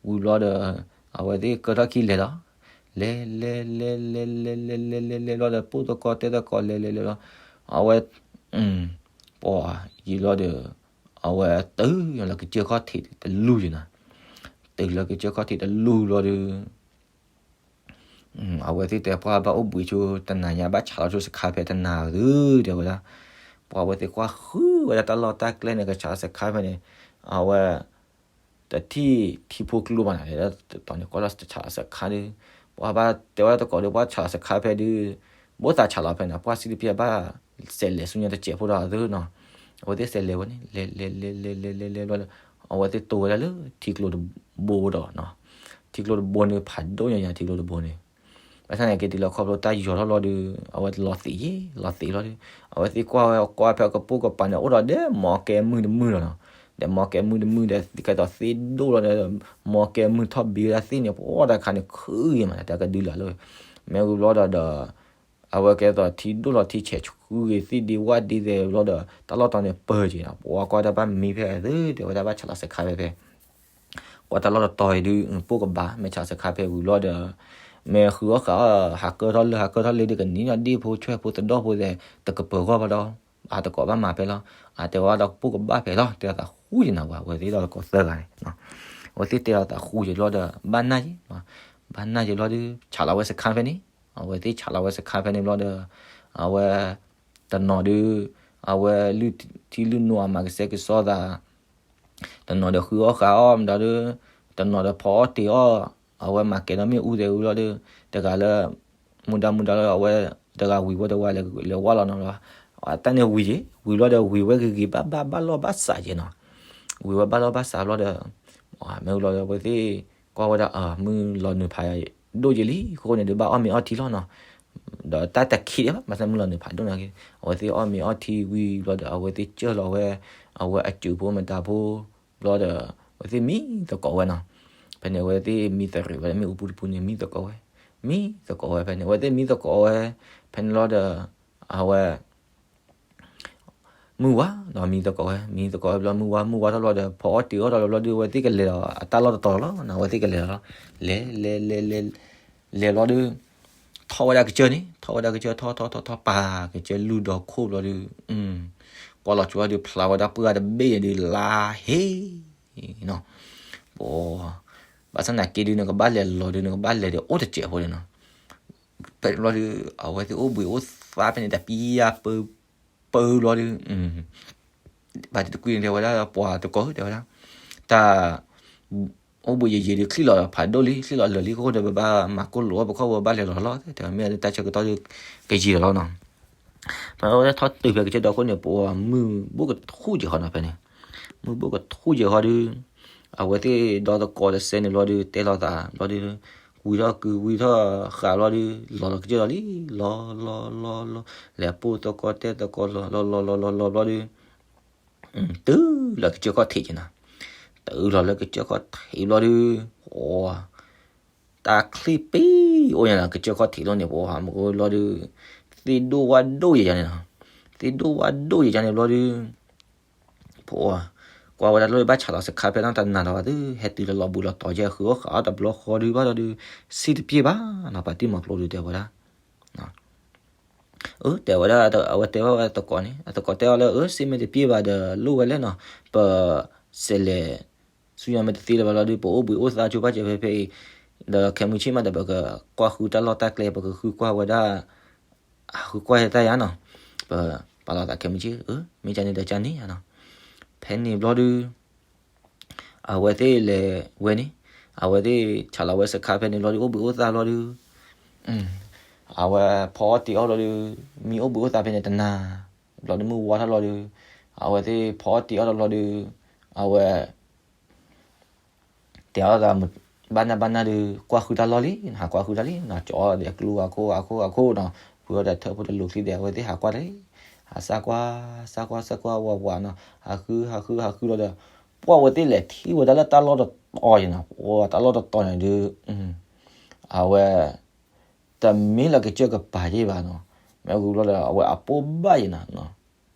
ဝံၤဘျီဒီး အဝဲသ့ၣ်ကၢထီၣ်ခံလဲၤလီၤ လဲၤလဲၤလဲၤလဲၤလဲၤလဲၤလဲၤလဲၤလဲၤဘျီဒီး ပိာ်သကိးတဲသကိးလဲၤလဲၤလဲၤလီၤ အဝဲ ပှၤယံၤလီၤဒီး အဝဲတုၤလၢကစၢၢ်ခီၣ်ထံးတလူၢ်ယံၤနီၤ တုၤလၢကစၢၢ်ခီၣ်ထံးတလူၢ်လီၤဒီး အဝဲသ့ၣ်တဲပှၤဘၣ်အိၣ်ဘှံးဆိတနၤညါ ဘၣ်ဆးလီၤဆိစခါဖဲတနၤသု တဲဝဲဒၣ် ပှၤဝဲသ့ၣ်ကွၢ်ဃုဝဲဒၣ်တၢ်လီၢ်တၢ်ကျဲန့ၣ် ကဆးစခါဖဲန့ၣ် အဝဲ တထံၣ်ထံဖိကျိဘၣ်န့ၣ် လဲၤလၢတတီၤန့ၣ် ကွၢ်လီၤဆးလီၤစခါဒီး ပှၤဘၣ်တဲဝဲဒၣ်တကိးဒီး ပှၤဆးလီၤစခါဖဲဒုး ဘိသးဆးလီၤဖဲန့ၣ် ပှၤစံးတပျၢ်ဘၣ် စဲးလဲၤဆူညါတစဲးဖိဒီးသုနီၤ အဝဲသ့ၣ်စဲးလဲၤဝဲန့ၣ် လဲၤလဲၤလဲၤလဲၤလဲၤလဲၤလဲၤဘျီဒီး အဝဲသ့ၣ်တိဝဲဒၣ်လၢထံကျိတဘိဒီးနီၤ ထံကျိတဘိန့ၣ် ဖးဒိၣ်ညါညါထံကျိတဘိန့ၣ် ဘၣ်ဆၣ်န့ၣ်က့ၤတုၤလီၤခီဖျိတၢ်ယီၤထီၣ်လီၤဒီး အဝဲလီၤသ့းယံၤ လီၤသ့းလီၤဒီး အဝဲသ့ၣ်ကွၢ်ဝဲကွၢ်ဖဲအကပိာ်ကပၤန့ၣ် အိၣ်ဒီးဒဲးမီကဲမုၢ်တမုၢ်လီၤနီၤ ဒဲးမီကဲမုၢ်တမုၢ်ဒီး ကဲသိးသ့ၣ်ဒိၣ်လီၤဒီး မီကဲမုၢ်ထီၣ်ဘ့ဝဲဒၣ်သ့ၣ်န့ၣ် ပှၤတခါန့ၣ်ခုဂ့ၤမး တၢ်ကဒုလၢ်လၢ မ့ၢ်ဝံၤဘျီဒီးဒီး အဝဲကဲသိးထံဒိၣ်လီၤထံဆဲးဆူဂ့ၤ သ့ၣ်ဒ့ဝၣ်ဒ့သဲးဘျီဒီး တၢ်လီၢ်တီၤန့ၣ်ပၢၢ်က့ၤနီၤ ပှၤကွၢ်တၢ်ဘၣ်မံဖဲသု တဲဝဲဒၣ်ဘၣ်ဆးလီၤစခါဖဲဖဲ ကွၢ်တၢ်လီၢ်တတီၤအံၤဒုး ပိာ်ကဘၣ် မ့ၢ်ဆးစခါဖဲဝံၤဘျီဒီး မ့ၢ်ဃုအီၣ်ဃးအီၣ် ဟးကၢထီၣ်လၢဟးကၢထီၣ်လၢဒုး ကနံၣ်ညီဒ့ၣ်ဖိဆွဲၣ်ဖိသဒီၣ်ဖိသဲး တကပၢၤဂီၢ်ဘၣ်ဒီး အတကိးဘၣ်မၤဖဲလီၤ အတဲဝဲဒီးပိာ်ကဘၣ်ဖဲလီၤ တဲသးဃူယံၤနၤဝဲ အဝဲသ့ၣ်ဒီးတကိးသၢဂၤန့ၣ် အဝဲသ့ၣ်တဲအီၤသးဃူယံၤဘျီဒီး ဘၣ်နၢ်ယံၤ ဘၣ်နၢ်ယံၤဘျီဒီး ဆးလီၤဝဲစခါဖဲန့ၣ် အဝဲသ့ၣ်ဆးလီၤဝဲစခါဖဲန့ၣ်ဘျီဒီး အဝဲ တနီၤဒုး အဝဲလုၢ်ထံလုၢ်နိအမၤကစဲကစီသး တနီၤဒီးဃုအီၣ်ဃးအီၣ်မဒီး တနီၤဒီးဖီအီၣ်တ့ၤအီၣ် အဝဲမၤကဲၤနီၣ်မ့ၣ်အူသဲးဝံၤလီၤဒီး တဂၤလၢ မူဒါမူဒါလီၤ အဝဲတဂၤဝံၤဝဲတဝဲလဲၤဝါလီၤနီၤလီၤ. တၢ်န့ၣ်ဝံၤယ့ၤ ဝံၤလီၤဒီး ဝံၤဝဲဂ့ၤဂ့ၤဘၣ်ဘၣ်ဘၣ်လီၢ်ဘၣ်စးယ့ၤနီၤ. ဝံၤဝဲဘၣ်လီၢ်ဘၣ်စးဘျီဒီး မ့ၢ်ဝံၤလီၤဒီး အဝဲသ့ၣ်ကွၢ်ဝဲဒၣ် မုၢ်လီၤနုာ်ဖးဒိၣ်ယ့ၤလံ အဃိန့ၣ်ဒီး ဘၣ်အီၣ်မ့ၤအီထံလီၤနီၤ. ဒီးတၢ်တခံဒံးဘၣ် ဘၣ်ဆၣ်မုၢ်လီၤနုာ်ဖးဒိၣ်နီၤက့ၤ အဝဲသ့ၣ်အီၣ်မ့ၤအီထံဝံၤဘျီဒီး အဝဲသ့ၣ်စၢၢ်လီၤဝဲ အဝဲအစုးဖိမတၤဖိ ဘျီဒီး အဝဲသ့ၣ်မံသကိးဝဲနီၤ. ဖဲန့ၣ်အဝဲသ့ၣ်မံသရံးဝဲ မ့ၣ်အူပူၤတပူၤန့ၣ် မံသကိးဝဲ, မံသကိးဝဲဖဲန့ၣ် အဝဲသ့ၣ်မံသကိးဝဲ ဖဲန့ၣ်လီၤဒီး အဝဲ မုၢ်ဝါနီၤ မံသကိးဝဲ မံသကိးဝဲဘျီ မုၢ်ဝါ မုၢ်ဝါထီၣ်လီၤဒီး ဖီအီၣ်တ့ၤအီၣ်ထီၣ်လီၤဘျီဒီး အဝဲသ့ၣ်ကလဲၤလီၤ အတၢ်လီၢ်တတီၤလီၤနီၤ အဝဲသ့ၣ်ကလဲၤလီၤလီၤ. လဲၤ လဲၤ လဲၤ လဲၤ လဲၤဘျီဒီး ထီၣ်ဝဲဒၣ်ကစၢၢ်န့ၣ် ထီၣ်ဝဲဒၣ်ကစၢၢ်ထီၣ်ထီၣ်ထီၣ်ထီၣ်ထီၣ် ပာ်ကစၢၢ်လုၢ်ဒီခိၣ်ဘျီဒီး ကွၢ်လီၤကၠိဒီး ဖျါဝဲဒၣ်ပှၢ်တဘ့ၣ်န့ၣ်ဒီး လါဟ့နီၤ. ပ ဘၣ်ဆၣ်သနာ်က့ဒုး နကဘၣ်လဲၤလီၤဒုး နကဘၣ်လဲၤဒီးအိၣ်တစဲးဖိန့ၣ်နီၤ. ဖဲန့ၣ်ဘျီဒီး အဝဲသ့ၣ်အိၣ်ဘှံးအိၣ်သါဖဲန့ၣ် တပျၢ်ပၢပၢဘျီဒီး ဘၣ်တံၤတကွံန့ၣ် တဲဝဲဒၣ် ပှၤသကိးဧၢ တဲဝဲဒၣ် တၢ် အိၣ်ဘှံးယံာ်ယံာ်ဒီး ချံၣ်လီၤဖးဒိၣ်လံ ချံၣ်လီၤလၢာ်လံအဃိဒီး ပဘၣ်မၤကိၢ်လိာ်အီၣ်ပခီၣ်ဖိ ဘၣ်လဲၤလီၤလီၤ တဲဝဲ မ့ၢ်တၢ်ဆၢကတီၢ်ဒီး ကယံာ်လီၤလီၤနီၤ. ဖဲထီၣ်တုၤဖဲကစၢၢ်ဒီခိၣ်န့ၣ် ပှၤမုၢ်ဘိၣ်ကထူၣ်က့ၤဃီနီၤ ဖဲန့ၣ် မုၢ်ဘိၣ်ကထူၣ်က့ၤဃီဒီး အဝဲသ့ၣ်ဒီသကိးတစဲးန့ၣ်ဘျီဒီး တဲလိာ်သးဘျီဒီး ဝံၤထီၣ်ကုၤဝံၤထီၣ်ဃးဘျီဒီး လီၤလီၤကစၢၢ်လီၤလံ လီၤလီၤလီၤလီၤ လဲၤပိာ်သကိးတဲသကိးလီၤလီၤလီၤလီၤလီၤလီၤဘျီဒီး တုၤလၢကစၢၢ်ခီၣ်ထံးက့ၤနီၤ. တုၤလီၤလၢကစၢၢ်ခီၣ်ထံးဘျီဒီး ပှၤ တၢ်ချံၣ်ပံအိၣ်ညါနီၤ ကစၢၢ်ခီၣ်ထံးလီၤန့ၣ် ပှၤမုၢ်ဘျီဒီး သ့ၣ်ဒိၣ်ဝၣ်ဒိၣ်ယဲယါန့ၣ်နီၤ. သ့ၣ်ဒိၣ်ဝၣ်ဒိၣ်ယဲယါန့ၣ်ဘျီဒီး ပှၤ ကွၢ်ဝဲဒၣ်လီၤဘၣ်ဆးလီၤစခါဖဲနီတနၤလီၤဘၣ်သု ဟဲတုၤလၢလီၤဘှံးလီၤတီၤကဲ ဃုအီၣ်ဃးအီၣ်တဘျီဃီဒီးဘၣ်ဒီး စ့တပျ့ၢ်ဘၣ်နီၤ ပှၤတံၤမီၤကျိၤဒီးတဲဝဲဒၣ် အၢ တဲဝဲဒၣ် အဝဲတဲဘၣ်ဝဲသကိးန့ၣ် အသကိးတဲအီၤလၢ အၢ စ့မ့ၢ်တပျ့ၢ်ဘၣ်ဒီး လိၣ်ဝဲလဲၣ်နီၤ ပ စဲးလဲၤ ဆူညါမ့ၢ်တသ့လၢၤဘၣ်လီၤဒီး ပအိၣ်ဘှံးအိၣ်သါဆိဘၣ်စဲးဖဲဖဲအံၤ ဒီးခဲမုၢ်ဆ့ၣ်မးဒီး ပကကွၢ်ဃုတၢ်လီၢ်တၢ်ကျဲ ပကဃုကွၢ်ဝဲဒၣ် အဃုကွၢ်တၢ်ယါနီၤ ပပာ်လီၤသးခဲမုၢ်ဆ့ၣ် အၢ မ့ၢ်ကန့ၣ်ဒီးကန့ၣ်နီၤ ဖဲန့ၣ်ဘျီဒီး အဝဲသ့ၣ်လဲၤဝဲန့ၣ် အဝဲသ့ၣ်ဆးလီၤဝဲစခါဖဲန့ၣ်ဘျီဒီး အိၣ်ဘှံးအိၣ်သါဘျီဒီး အဝဲဖီအီၣ်တ့ၤအီၣ်ဘျီဒီး မံအိၣ်ဘှံးအိၣ်သါဖဲန့ၣ်တနၤ ဘျီဒီးမုၢ်ဝါထီၣ်ဘျီဒီး အဝဲသ့ၣ်ဖီအီၣ်တ့ၤအီၣ်ဘျီဒီး အဝဲ တဲအီၣ်သး ဘၣ်နၢ်ဘၣ်နၢ်ဒီး ကွၢ်ဃုတၢ်လီၢ်လံ ဟးကွၢ်ဃုတၢ်လံနီၤ ကၠီဒီးကျူအခိၣ်အခိၣ်အခိၣ်နီၤ ဖုအီၣ်ဒီးထၢဖုတလူၤချံဒီး အဝဲသ့ၣ်ဟးကွၢ်တၢ်လံ ဟးစၢ်ကွၢ် စၢ်ကွၢ် စၢ်ကွၢ်ဝးဝးနီၤ ဟးဃု ဟးဃု ဟးဃုလီၤဒီး ပှၢ်ဝဲသ့ၣ်လဲၤထံၣ်ဝဲဒၣ်လၢတၢ်လီၢ်တတီၤယဲနီၤ ပှၤတၢ်လီၢ်တတီၤန့ၣ်ဒီး အဝဲ တမ့ၢ်လၢကစၢၢ်ကပၤယဲဘၣ်နီၤ မ့ၢ်ဂုၤဘျီဒီး အဝဲအပိၢ်ဘၣ်ယဲနီၤ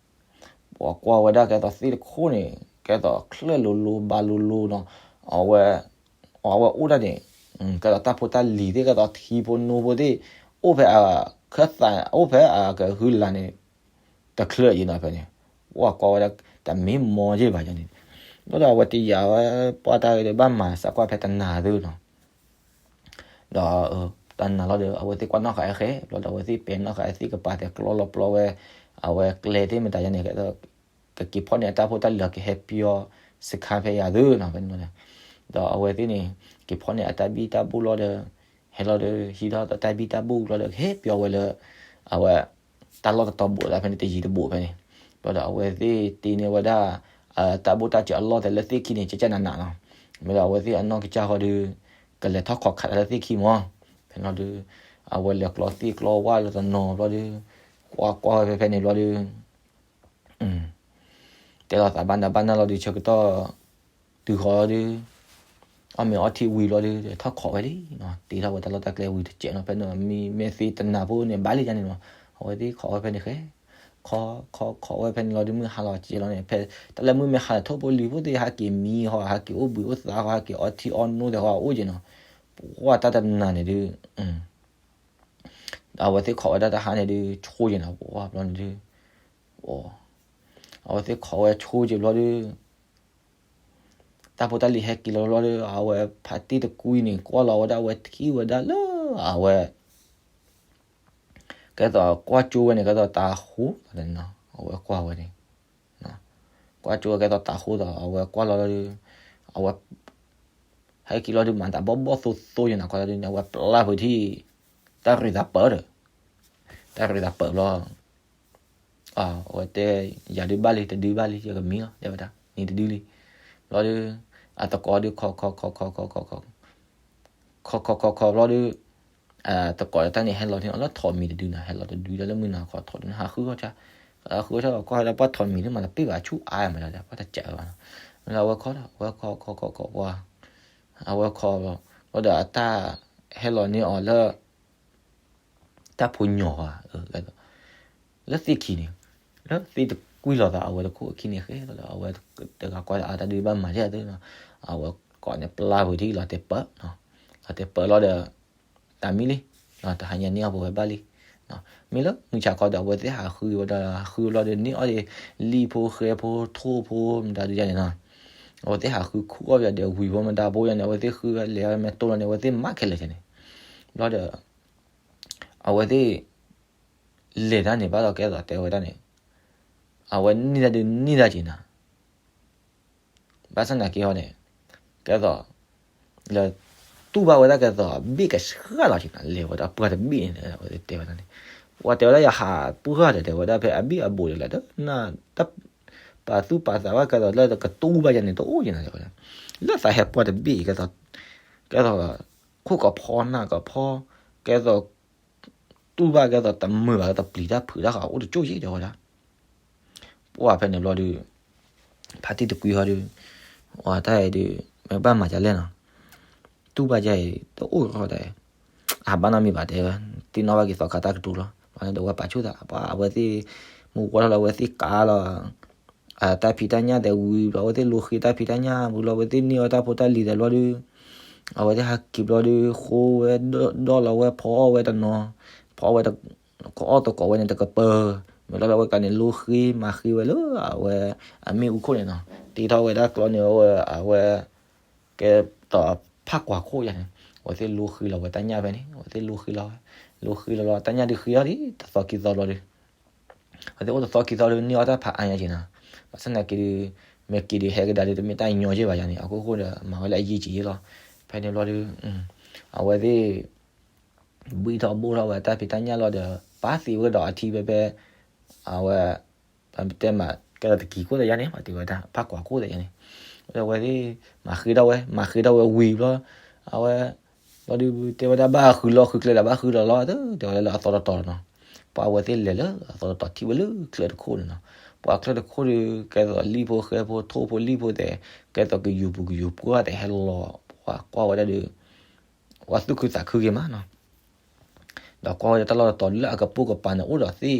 ပှၤကွၢ်ဝဲဒၣ်ကဲသိးသ့ၣ်တခိၣ်န့ၣ် ကဲသိးချၢၣ်လိၤလိၤဘါလိၤလိၤနီၤ အဝဲ အဝဲအိၣ်ဒၣ်န့ၣ် ကဲသိးတၢ်ဖိတၢ်လံၤသ့ၣ် ကဲသိးထံဖိနိဖိသ့ၣ် အိၣ်ဖဲအခၢၣ်သး အိၣ်ဖဲအကဟုလၢ်န့ၣ် တချၢၣ်ယဲနီၤဖဲန့ၣ် ပှၤကွၢ်ဝဲဒၣ် တမ့ၢ်မီၢ်ယဲဘၣ်ယဲန့ၣ် ဘျီဒီးအဝဲတယာ်ဝဲ ပှၢ်တၢ်ဂ့ၤဒီးဘၣ်မၤစၢ်ကွၢ်ဖဲတနၤသုနီၤ ဒီး တနၤလီၤဒီး အဝဲသ့ၣ်ကွၢ်နီၣ်ဃာ်အဃဲ ဘျီဒီးအဝဲသ့ၣ်ပဲာ်နီၣ်ဃာ်အသ့ၣ်ကပၤသဲးကျီလီၤပျီဝဲ အဝဲကျဲသ့ၣ်မတၤယါန့ၣ် ကဲသိး ကက့ၤဖီၣ်န့ၢ်အတၢ်ဖိတၢ်လံၤကဟဲပၠီစခါဖဲယၤသုနီၤ ဖဲန့ၣ် ဒီးအဝဲသ့ၣ်န့ၣ် က့ၤဖီၣ်န့ၢ်အတၢ်ဘံၣ်တၢ်ဘိၣ်လီၤဒီး ဟဲလီၤဒီး ဟံးထီၣ်တၢ်ဘံၣ်တၢ်ဘိၣ်လီၤဒီး ကဟဲပၠီဝဲလၢ အဝဲ တၢ်လီၢ်တတီၤဘိးသးဖဲန့ၣ် တယံၤတဘိးဖဲန့ၣ် ဘျီဒီးအဝဲသ့ၣ်တ့န့ၢ်ဝဲဒၣ် တၢ်ဘိၣ်တၢ်စၢၤအလီၢ်သဲးလၢသ့ၣ်ခံန့ၣ် ကကနးနးနီၤ မ့ၢ်ဒီးအဝဲသ့ၣ်အနီၢ်ကစၢ်ဃီဒီး ကလဲၤထီၣ်ခိးခးတၢ်လၢသ့ၣ်ခံမီၤ ဖဲန့ၣ်ဒီး အဝဲလဲၤကျီသ့ၣ်ကျီဝၣ်လၢတနီၤဘျီဒီး ကွၢ်ကွၢ်ဝဲဖဲဖဲန့ၣ်ဘျီဒီး တဲလိာ်သးဘၣ်နးဘၣ်နးလီၤဒီး ဆၢကတီၢ် တုၤဃီၤဒီး အီၣ်မ့ၤအီထံဝံၤဘျီဒီး ထီၣ်ခိးဝဲလံနီၤ တ့ထီၣ်ဝဲတၢ်လီၢ်တၢ်ကျဲဝံၤတစဲးနီၤ ဖဲန့ၣ်မ့ၢ်သ့တနၤဖိန့ၣ် ဘၣ်လံယါန့ၣ်နီၤ အဝဲသ့ၣ်ခိးဝဲဖဲန့ၣ်ဃဲ ခိး ခိး ခိးဝဲဖဲန့ၣ်လီၤဒီး မုၢ်ဟါလီၤက့ၤလီၤန့ၣ် ဖဲတၢ်လၢမုၢ်မ့ၢ်ဟါလီၤထိၣ်ဖိလံၤဖိသ့ၣ် ဟးက့ၤမံဟီ ဟးက့ၤအိၣ်ဘှံးအိၣ်သါဟီ ဟးက့ၤအီထံအီနိသဲးဟီ အိၣ်က့ၤနီၤ ပှၢ်တၢ်တနၤန့ၣ်ဒီး အဝဲသ့ၣ်ခိးဝဲဒၣ်တဟါန့ၣ်ဒီး ဆိက့ၤနီၤ ပှၢ်ဘျီန့ၣ်ဒီး အဝဲသ့ၣ်ခိးဝဲဆိက့ၤဘျီဒီး တၢ်ဖိတၢ်လံၤဟဲက့ၤလီၤဘျီဒီး အဝဲဖါတံၢ်တကွံန့ၣ် ကွၢ်လီၤဝဲဒၣ် အဝဲထံၣ်ဝဲဒၣ်လၢ အဝဲ ကဲသိးကွၢ်ကၠိဝဲန့ၣ် ကဲသိးတၤဟူးသးန့ၣ်နီၤ အဝဲကွၢ်ဝဲန့ၣ် ကွၢ်ကၠိဝဲကဲသိးတၤဟူးသး အဝဲကွၢ်လီၤဒီး အဝဲ ဟဲက့ၤလီၤဒုး မၤသးဘီၣ်ဘီၣ်သိသိယဲၢ်နၤခီဒုးန့ၣ် အဝဲပျၢ်ပှ့ၤထံၣ် တၢ်ရ့သးပၢၢ်ဒီး တၢ်ရ့သးပၢၢ်ဘျီ အဝဲတဲ ယၤဒုးဘၣ်လံ တဒုဘၣ်လံ ယကမံလီၤ တဲဝဲဒၣ် နံၤတဒုလံ. ဘျီဒုး အသကိးဒုး ခီခီခီခီခီခီခီ ခီခီခီခီဘျီဒုး သကိးတၢ်န့ၣ် ဟဲလီၤန့ၣ်အီၤလၢထိးမံၤတဒုန့ၣ် ဟဲလီၤတဒုလၢမုၢ်နၤခီထိးဒုန့ၣ် ဟးဃုအီၣ်ဆၣ် ဟးဃုအီၣ်ဆၣ် ကွၢ်ဝဲဒၣ်ပှၤထိးမံၤန့ၣ် မၤတပ့ၢ်ဘၣ်ဆူၣ်အါမးဒီး ပှၤတစးဝဲဘၣ်နီၤ. မ့ၢ်လၢအဝဲခီဒီး အဝဲခီခီခီခီပှၤ အဝဲခီဘျီဒီးအတၢ်ဟဲလီၤန့ၢ်အီၤလၢ တၢ်ဖိညီၢ်ဧါ လၢသ့ၣ်ခံန့ၣ် လၢသ့ၣ်တကွံလီၤသး အဝဲတခိၣ်အခံန့ၣ်ဃဲလီၤဒီး အဝဲတဂၤကွၢ်အတၢ်ဒုးဘၣ်မၤဒ်အသိးနီၤ အဝဲကိးန့ၣ်ပျၢ်ပှ့ၤထံၣ်လီၤတဲာ်ပၢၢ်နီၤ လီၤတဲာ်ပၢၢ်လီၤဒီး တၢ်မံလံ တဟါညါန့ၢ်အီၣ်ပဝဲဘၣ်လံ မ့ၢ်လၢမုၢ်ဆါခီဒီး အဝဲသ့ၣ်ဟးဃုဝဲဒီး ဟးဃုလီၤဒီးန့ၢ်အီၣ်ဒံး လံၣ်ဖိဃဲဖိထိၣ်ဖိမတၤဒုးယါန့ၣ်နီၤ အဝဲသ့ၣ်ဟးဃုခူၣ်အီၣ်ပယီၤဒီး ဝံၤဖိမတၤဖိယါန့ၣ် အဝဲသ့ၣ်ဃုလဲၤဝဲမ့ၢ်တိၢ်လီၤန့ၣ် အဝဲသ့ၣ်မၤခဲလၢာ်န့ၣ် ဘျီဒီး အဝဲသ့ၣ် လဲၤတၢ်န့ၣ် ဘၣ်ဒီးကဲသိးတဲဝဲဒၣ်န့ၣ် အဝဲန့ၢ်တၢ်ဒုးန့ၢ်တၢ်က့ၤနၤ ဘၣ်ဆၣ်သနာ်က့ဟီန့ၣ် ကဲသိး လၢ တူၢ်ဘၣ်ဝဲဒၣ်ကဲသိး ဘ့ၣ်ကဆှၣ်လီၤက့ၤနၤ လဲၤဝဲဒၣ်ပှၢ်တဘ့ၣ်န့ၣ် အဝဲသ့ၣ်တဲဝဲဒၣ်န့ၣ် ပှၤတဲဝဲဒၣ်ယဟးပှၢ်ဒီး တဲဝဲဒၣ်ဖဲအဘ့ၣ်အဘိးဒ်လဲၣ်ဒီး န တၢ် ပာ်သူၣ်ပာ်သးဘၣ်ကဲသိးလၢကတူၢ်ဘၣ်ယါန့ၣ် တအိၣ်က့ၤနၤ တဲဝဲဒၣ် လၢသးဟဲပှၢ်တဘ့ၣ်အံၤ ကဲသိး ကဲသိး ခိၣ်ကဖီနၢ်ကဖီ ကဲသိး တူၢ်ဘၣ်ကဲသိးတမုာ်ဘၣ် ကဲသိးပျံၤတၢ်ဖုးတၢ်ဃီ အိၣ်တကၠိၢ်ယ့ၢ် တဲဝဲဒၣ် ပှၢ်ဖဲန့ၣ်ဘျီဒုး ဖါတံၢ်တကွံဟီဒုး အတၢ်အံၤဒုး မ့ၢ်ဘၣ်မၤဒ်လဲၣ်နီၤ တူၢ်ဘၣ်ယါအံၤ တအိၣ်ဃီဒီး အဘၣ်နီတမံၤဘၣ်တဲဝဲ သ့ၣ်နီၣ်ဘၣ်က့ၤသီခါတၢ်ကတိၤလီၤ ဘျီန့ၣ်ဒီးဝဲပာ်ဆူၣ်သး ပှၢ်အဝဲသ့ၣ် မုၢ်ဝါထီၣ်လီၤ အဝဲသ့ၣ်ကးလီၤ တၢ်ဖံးတၢ်ညၣ်သဲးဝံၤဘျီ အဝဲသ့ၣ်လိဃ့တၢ်ဖံးတၢ်ညၣ်ဝံၤလီၤ အဝဲသ့ၣ်န့ၢ်အီၣ်တၢ်ဖိတၢ်လံၤသဲးဘျီဒုး အဝဲသ့ၣ်ဟးက့ၤဘျီဒုး ဃိဝဲဒီၣ်လီၤဝဲဖီအီၣ်ဝဲတနီၤ ဖီအီၣ်ဝဲ ကအီၣ်သကိးဝဲန့ၣ်တကပၤ မ့ၢ်လီၤလၢအဝဲကးန့ၣ် လိဃ့မၤဃ့ဝဲလၢအဝဲ အမ့ၣ်အူခိၣ်န့ၣ်နီၤ တ့ထီၣ်ဝဲဒၣ်ကျီန့ၣ် အဝဲ အဝဲ ကဲသိးဖးကွၢ်ခိၣ်ယါန့ၣ် အဝဲသ့ၣ်လိဃ့လီၤဝဲတၢ်ညၣ်ဖဲန့ၣ် အဝဲသ့ၣ်လိဃ့လီၤဝဲ လိဃ့လီၤလီၤ တၢ်ညၣ်ဒုးဃ့အီၤဒ်တသီခံသီဘျီဒုး အဝဲသ့ၣ်အိၣ်တသီခံသီဒုးန့ၢ်အီၣ်တၢ်ဖးအါညါက့ၤနီၤ ဘၣ်ဆၣ်သနာ်က့ဒုး မ့ၢ်က့ၤဒုးဟဲကဒါဒုး တမ့ၢ်တၢ်ညီယ့ၢ်ဘၣ်ယါန့ၣ် အခိၣ်ဃိဒီး မၤဝဲလၢအယံာ်ကံာ်ယ့ၢ်လီၤ ဖဲန့ၣ်ဘျီဒုး အဝဲသ့ၣ် ဘှံးထီၣ်ဘိၣ်ထီၣ်ဝဲတၢ်ဖံးတၢ်ညၣ်လီၤဒီး ပာ်သံဝဲကဒီးအထံဖဲဖဲ အဝဲ ပတဲမးကဲသိးတကံၤခိၣ်သးယါန့ၣ် ပှၤတဲဝဲဒၣ် ဖးကွၢ်ခိၣ်သးယါန့ၣ် အဝဲသ့ၣ် မၤဃ့ထီၣ်ဝဲ မၤဃ့ထီၣ်ဝဲဝံၤဘျီ အဝဲ ဘျီဒုးတဲဝဲဒၣ်ဘၣ်ဃုလီၤဃုကျဲဒီး ဘၣ်ဃုလီၤလီၤ တဲဝဲဒၣ်လၢအသီတတီၤနီၤ ပှၤအဝဲသ့ၣ်လဲၤလၢအသီတတီၤထံၣ်ဝဲလၢချၢတခိၣ်န့ၣ်နီၤ ပှၤချၢတခိၣ်ဒုး ကဲသိးလံၣ်ဖိဃဲဖိထိၣ်ဖိလံၣ်ဖိသဲး ကဲသိးကယူၤပူၤကယူၤပှၢ်သဲးဟဲလီၤ ပှၤကွၢ်ဝဲဒၣ်ဒုး ပှၤသူၣ်ခုသးခုက့ၤမးနီၤ ဒီးကွၢ်ဝဲဒၣ်တၢ်လီၢ်တတီၤလၢအကပိာ်ကပၤန့ၣ် အိၣ်ဒီးသ့ၣ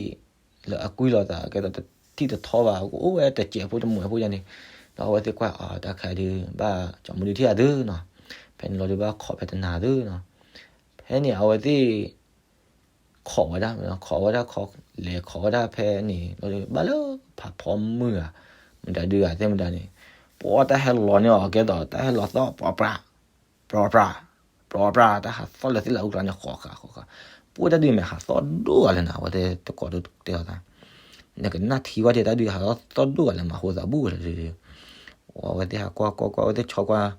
်လၢအကွံလီၤသး ကဲသိးတထံၣ်တထီဘၣ် ကအိၣ်ဝဲတစဲးဖိတမှဲးဖိယါန့ၣ် ဒီးအဝဲသ့ၣ်ကွၢ်အီၤ တၢ်ခါဒုး ဘၣ်ကၠီမူဒုးထံၣ်အသုနီၤ ဖဲန့ၣ်လီၤဒုးဘၣ်ခိးဖဲတနၤသုနီၤ ဖဲန့ၣ်အဝဲသ့ၣ် ခိးဝဲဒၣ် ခိးဝဲဒၣ် လဲၤခိးဝဲဒၣ်ဖဲန့ၣ်လီၤဒုး ဘၣ်လၢဖးဖီမုၢ်ဧါ မတၤဒုးဧါ သ့ၣ်မတၤန့ၣ် ပှၤတၢ်ဟဲလီၤန့ၢ်အီၤ ကဲသိးတၢ်ဟဲလီၤသီၣ် ပြၤပြၤ ပြၤပြၤ ပြၤပြၤ တၢ်ဟးသီၣ်လၢသ့ၣ်လၢအူကျါန့ၣ် ဃီဃာ်ဃီဃာ် ပှၤတၢ်ဒုးမ့ၢ်ဟးသီၣ်ဒိၣ်ဂၤလၢနၤ အဝဲသ့ၣ်တကိးဒုးတဲအီၤသး နကနၣ်ထံဝဲဒၣ် တၢ်ဒုးဟးသီၣ်ဒိၣ်ဂၤလၢမၤဟိသးဘူၣ်ဝဲလၢ အဝဲသ့ၣ်ဟးကွၢ်ကွၢ်ကွၢ် အဝဲသ့ၣ်ဆီကွၢ်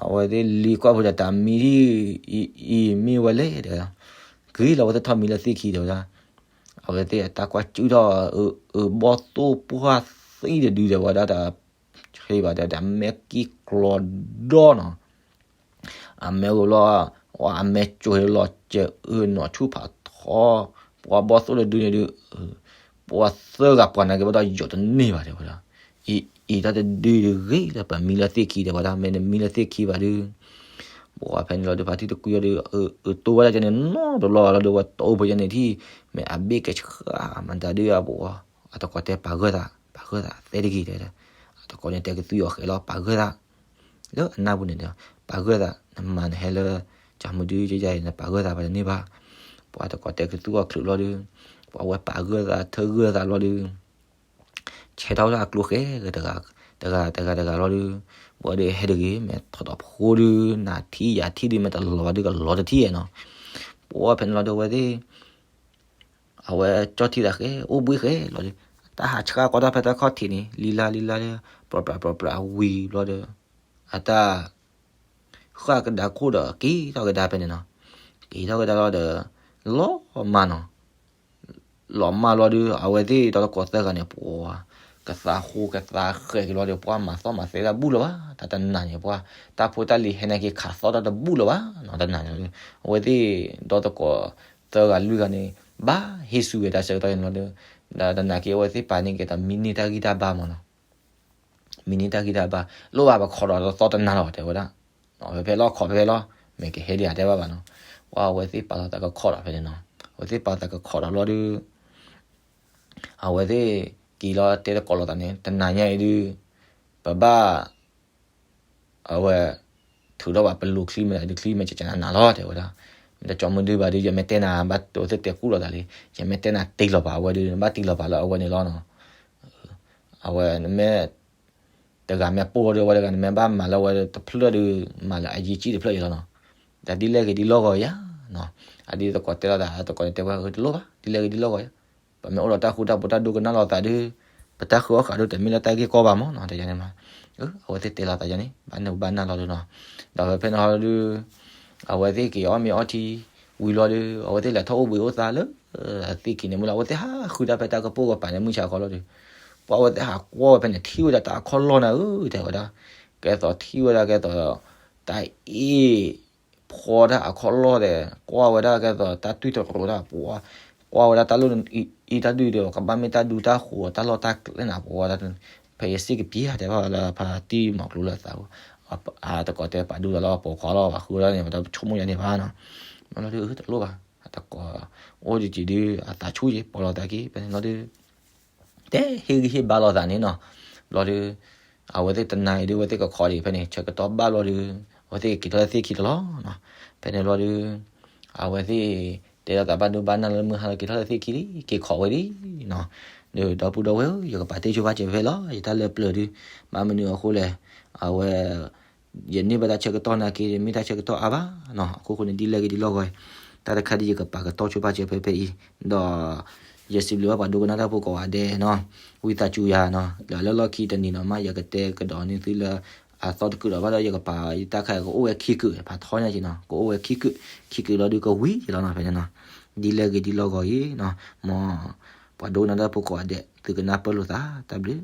အဝဲသ့ၣ်လံကွၢ်ဖိဒီး တၢ်မံထံၣ်အံၤမ့ၢ်ဝဲလဲၣ်တဲဝဲဒၣ် ဂ့ၤလီၤအဝဲသ့ၣ်ထီၣ်မံလၢသ့ၣ်ခံတဲဝဲဒၣ် အဝဲသ့ၣ်အတၢ်ကွၢ်စုၣ်ထီၣ် အဘီၣ်သိၣ်ပှၢ်သံတဒုတဲဝဲဒၣ် တၢ်ဆ့ဘၣ်တဲဝဲဒၣ် မဲာ်ကံၢ်ကျီဒီနီၤ အမဲာ်အိၣ်လီၤ အမဲာ်ကၠိၣ်ဟ့လီၤစၢၤအၢနီၢ်ဆူၣ်ဖးထီ ပှၤဘီၣ်သိၣ်တဒုန့ၣ်ဒုး ပှၤသၢဂၤပှၤနာ်က့ၤဘၣ်ဒီးယီၤတန့ၢ်ဘၣ်တဲဝဲဒၣ် အံၤတၢ်တဒုဒုးဂ့ၤလၢပမံလၢသ့ၣ်ခံတဲဝဲဒၣ် မ့ၢ်နမံလၢသ့ၣ်ခံဘၣ်ဒုး ပှၤဖဲန့ၣ်လီၤဒုး ဖါတံၢ်တကွံအီၤဒုး အတိၢ်ဝဲဒၣ်ကဲန့ၣ် နီတဘျီလီၤဒုး ဝဲတိၢ်ဖိကဲန့ၣ်ထံၣ် မ့ၢ်အဘ့ၣ်ကဆှၣ်မတၤဒုးအပှၤ အတကိးတဲပာ်ဂၢၢ်သး ပာ်ဂၢၢ်သးသဲတဂ့ၤတဲဝဲဒၣ် အတကိးန့ၣ်တဲကသုအီၤဃဲလီၤ ပာ်ဂၢၢ်သး လၢအနၢ်ပူၤန့ၣ်ဒီး ပာ်ဂၢၢ်သး နမၤနဟဲလၢ ကၠီမုၢ်ဒုကယၤအံၤ နပာ်ဂၢၢ်သးပှၤတန့ၢ်ဘၣ် ပှၤတကိးတဲကသုအီၤချုးဘျီဒုး ပှၤဝဲပာ်ဂၢၢ်သး ထၢဂၢၢ်သးဘျီဒုး ဆဲးထီၣ်ဝဲဒၣ်အကျိဃဲ တဂၤ တဂၤ တဂၤ တဂၤလီၤဒုး ပှၤဒုးဟဲတဂ့ၤ မ့ၢ်ထီၣ်ထီၣ်ဖိဒုး နၤထံၣ်ယၤထံၣ်ဒုး မ့ၢ်တလီၤဘၣ်ဒုးကလီၤတထံၣ်နီၤ ပှၤဖဲန့ၣ်လီၤဒုး အဝဲသ့ၣ် အဝဲကၠီၣ်ထံသးဃဲ အိၣ်ဘှံးဃဲလီၤဒုး တၢ်ဟးဆှၣ်ကွၢ်တၢ်ဖဲတၢ်ခီၣ်ထံးန့ၣ် လံလါလံလါလၢ ပြၤပြၤပြၤပြၤဝံၤဘျီဒီး အတၢ် ဃၣ်ကဒါခိၣ်ဒီးက့ၤထီၣ်ကဒါဖဲန့ၣ်နီၤ. က့ၤထီၣ်ကဒါလီၤဒီး လီၤမၢ်နီၤ. လီၤမၢ်လီၤဒုး အဝဲသ့ၣ်ဒီသကိးသၢဂၤန့ၣ် ပှၤ ကသးဟူကသးဃဲၤက့ၤလီၤဒီး ပှၤမၤသီၣ်မၤသဲတၢ်ဘူၣ်လၢၤဘၣ်. တၢ်တနၤန့ၣ် ပှၤ တၢ်ဖိတၢ်လံၤဟဲန့ၢ်က့ၤခးသီၣ်တၢ်တဘူၣ်လၢၤဘၣ်နီၤ. တနၤန့ၣ် အဝဲသ့ၣ်ဒီသကိးသၢဂၤလွံၢ်ဂၤန့ၣ် ဘၣ်ဟ့ၣ်ဆူၣ်ဝဲတၢ်ဆၢကတီၢ်န့ၣ်လီၤဒီး တနၤက့ၤအဝဲသ့ၣ်ပာ်န့ၢ်က့ၤတၢ်မံန့ၢ်တၢ်ဂံၢ်တၢ်ဘါမၢ်နီၤ. မံန့ၢ်တၢ်ဂံၢ်တၢ်ဘါ လိၣ်ဘၣ်ပခီဒီးသီတနၤလီၤ တဲဝဲဒၣ်. ဖဲဖဲလီၤခီဖဲဖဲလီၤ မ့ၢ်ကဟဲဒံးဧါတဲဘၣ်ဘၣ်နီၤ. ပှၤအဝဲသ့ၣ်ပာ်လီၤသးကခီဒီးဖဲန့ၣ်နီၤ. အဝဲသ့ၣ်ပာ်လီၤသးကခီဒီးလီၤဒုး အဝဲသ့ၣ်က့ၤလီၤတဲသကိးလိာ်သးန့ၣ် တနၤညါအံၤဒုး ပဘၣ် အဝဲ ထုးထီၣ်ဘၣ်ပလူၤချံမ့ၢ်ဒုး ချံမ့ၢ်ကကနၤနၤလီၤ တဲဝဲဒၣ်. မ့ၢ်တကၠီမုၢ်ဒုဘၣ်ဒုး ယမ့ၢ်တဲနၤ ဘၣ်အဝဲသ့ၣ်တဲကူၣ်လိာ်သးလံ. ယမ့ၢ်တဲနၤတ့ၢ်လီၤပာ်အဝဲဒုး နဘၣ်တ့ၢ်လီၤပာ်လၢအဝဲန့ၣ်လီၤနီၤ. အဝဲနမ့ၢ် တဂၤမ့ၢ်ပိၢ်ဒီးဝဲတဂၤ နမ့ၢ်ဘၣ်မၤလၢအဝဲတဖျၢၣ်ဒုး မၤလၢအယံၤကံၣ်တဖျၢၣ်အံၤလီၤနီၤ. တၢ်ဒ်လဲၣ်ဂ့ၤဒ်လီၢ်ဂီၤယၤနီၤ. အဒ်သကိးတဲလိာ်သး သကိးန့ၣ်တဲဝဲ တလိၣ်ဘၣ် ဒ်လဲၣ်ဂ့ၤဒ်လီၢ်ဂီၤယၤ. ပမ့ၢ်အိၣ်ဒီးတၢ်ဃူတၢ်ဖိးတၢ်ဒိကနၣ်လိာ်သးဒုး ပတၢ်ဃုအီၣ်ဃာ်ဒုးတမ့ၢ်လၢတၢ်ဂ့ၢ်ကီဘၣ်မၢ်နီၤ တဲယၤန့ၣ်မး. အဝဲသ့ၣ်တဲလိာ်သးယၤန့ၣ် ဘၣ်နုာ်ဘၣ်နၢ်လီၤဒုးနီၤ. ဒီးဖဲဖဲန့ၣ်ဟီဒုး အဝဲသ့ၣ်က့ၤအီၣ်မ့ၤအီထံဝံၤလီၤဒုး အဝဲသ့ၣ်လဲၤထီၣ်အိၣ်ဘှံးအိၣ်သါလၢ သ့ၣ်ခံန့ၣ်မ့ၢ်လီၤ အဝဲသ့ၣ်ဟးဃုတၢ်ဖဲတၢ်ကပိာ်ကပၤန့ၣ် မုၢ်ဆါခီလီၤဒုး ပှၤအဝဲသ့ၣ်ဟးကွၢ်ဝဲဖဲန့ၣ် ထံၣ်ဝဲဒၣ်တၢ်အခီၣ်လီၢ်နၤဧၢ တဲဝဲဒၣ်. ကဲသိးထံၣ်ဝဲဒၣ်ကဲသိး တၢ်အ့ၣ် ဖီတၢ်အခီၣ်လီၢ်ဒီး ကွၢ်ဝဲဒၣ်ကဲသိးတၢ်တွံၢ်တရိးတၢ်ပှၤ ကွၢ်ဝဲဒၣ်တၢ်လီၢ်အံၤတၢ်ဒုးဒီး ကဘၣ်မ့ၢ်တၢ်ဒူတၢ်ဃိးတၢ်လီၢ်တၢ်ကျဲနၤ ပှၤဝဲဒၣ် ဖဲယစ့ၢ်ကပျဲတဲဘၣ်လၢဖါတံၢ်မီၤကျိၤလၢအသး အတကိးတဲပာ်ဒူလီၤလီၤ ပိာ်ခွါလီၤ ပှၤဃုဝဲဒၣ်န့ၣ် ပတဆိကမိၣ်ယၤန့ၣ်ဘၣ်နီၤ. မ့ၢ်လီၤဒုး တလိၣ်ဘၣ် အတကိး အိၣ်ဒံးကံၤဒုး အသးဆူၣ်ယံၤ ပိာ်လီၤသးက့ၤ ဖဲန့ၣ်လီၤဒုး တဲဟ့ၣ်ဂံၢ်ဟ့ၣ်ဘါလိာ်သးန့ၣ်နီၤ. ဘျီဒုး အဝဲသ့ၣ်တနၤအံၤဒုး အဝဲသ့ၣ်ကခီဒံးဖဲန့ၣ် ဆၢကတီၢ်ဘၣ်ဘျီဒုး အဝဲသ့ၣ်က့ၤထီၣ်လၢသ့ၣ်ခံတလီၤနီၤ. ဖဲန့ၣ်ဘျီဒုး အဝဲသ့ၣ် တဲလိာ်သးဘၣ်ဒိဘၣ်နၢ်လၢမုၢ်ဟါလီၤ က့ၤထီၣ်လၢသ့ၣ်ခံလံ က့ၤခီဝဲလံနီၤ. ဒီးဒီပုၢ်ဒီဝဲၢ်ဧၢ ယကပာ်တ့ၢ်ဆိပာ်စၢၤဖဲလီၤ ယတၢ်လၢပျၢၤဒုး ဘၣ်မနုၤအဃိလဲၣ် အဝဲ ယန့ၢ်ဘၣ်တၢ်ဆၢကတီၢ်နာ်က့ မ့ၢ်တၢ်ဆၢကတီၢ်အါဘၣ်နီၤ. အခိၣ်ဃိန့ၣ် ဒ်လဲၣ်ဂ့ၤဒ်လီၢ်ဂီၤ တၢ်တခါဒ်ယကပာ်ကတီၢ်ဆိပာ်စၢၤဖဲဖဲအံၤ ဒီး ယစံးဘျုးဘၣ်ပှၤဒိကနၣ်တၢ်ဖိကိးဂၤဒဲးနီၤ. ဝံသးစူၤယၤနီၤ လၢလီၢ်ခံတနံၤနီၤ မ့ၢ်ယကတဲကဒီးန့ၢ်သုလၢ အသီတကုာ်ဒီးဘၣ်ဒီး ယကပာ်ယတၢ်ခါကအိၣ်ဝဲခံကုာ် ဖးထီညါက့ၤနီၤ ကအိၣ်ဝဲခံကုာ် ခံကုာ်လီၤဒုးကဝံၤယလီၤနီၤ ဖဲန့ၣ်နီၤ. ဒ်လဲၣ်ဂ့ၤဒ်လီၢ်ဂီၤအံၤနီၤ မ်ပှၤဒိကနၣ်တၢ်ဖိကိးဂၤဒဲး သုကနၢ်ပၢၢ်လိာ်သး တၢ်ဘျုး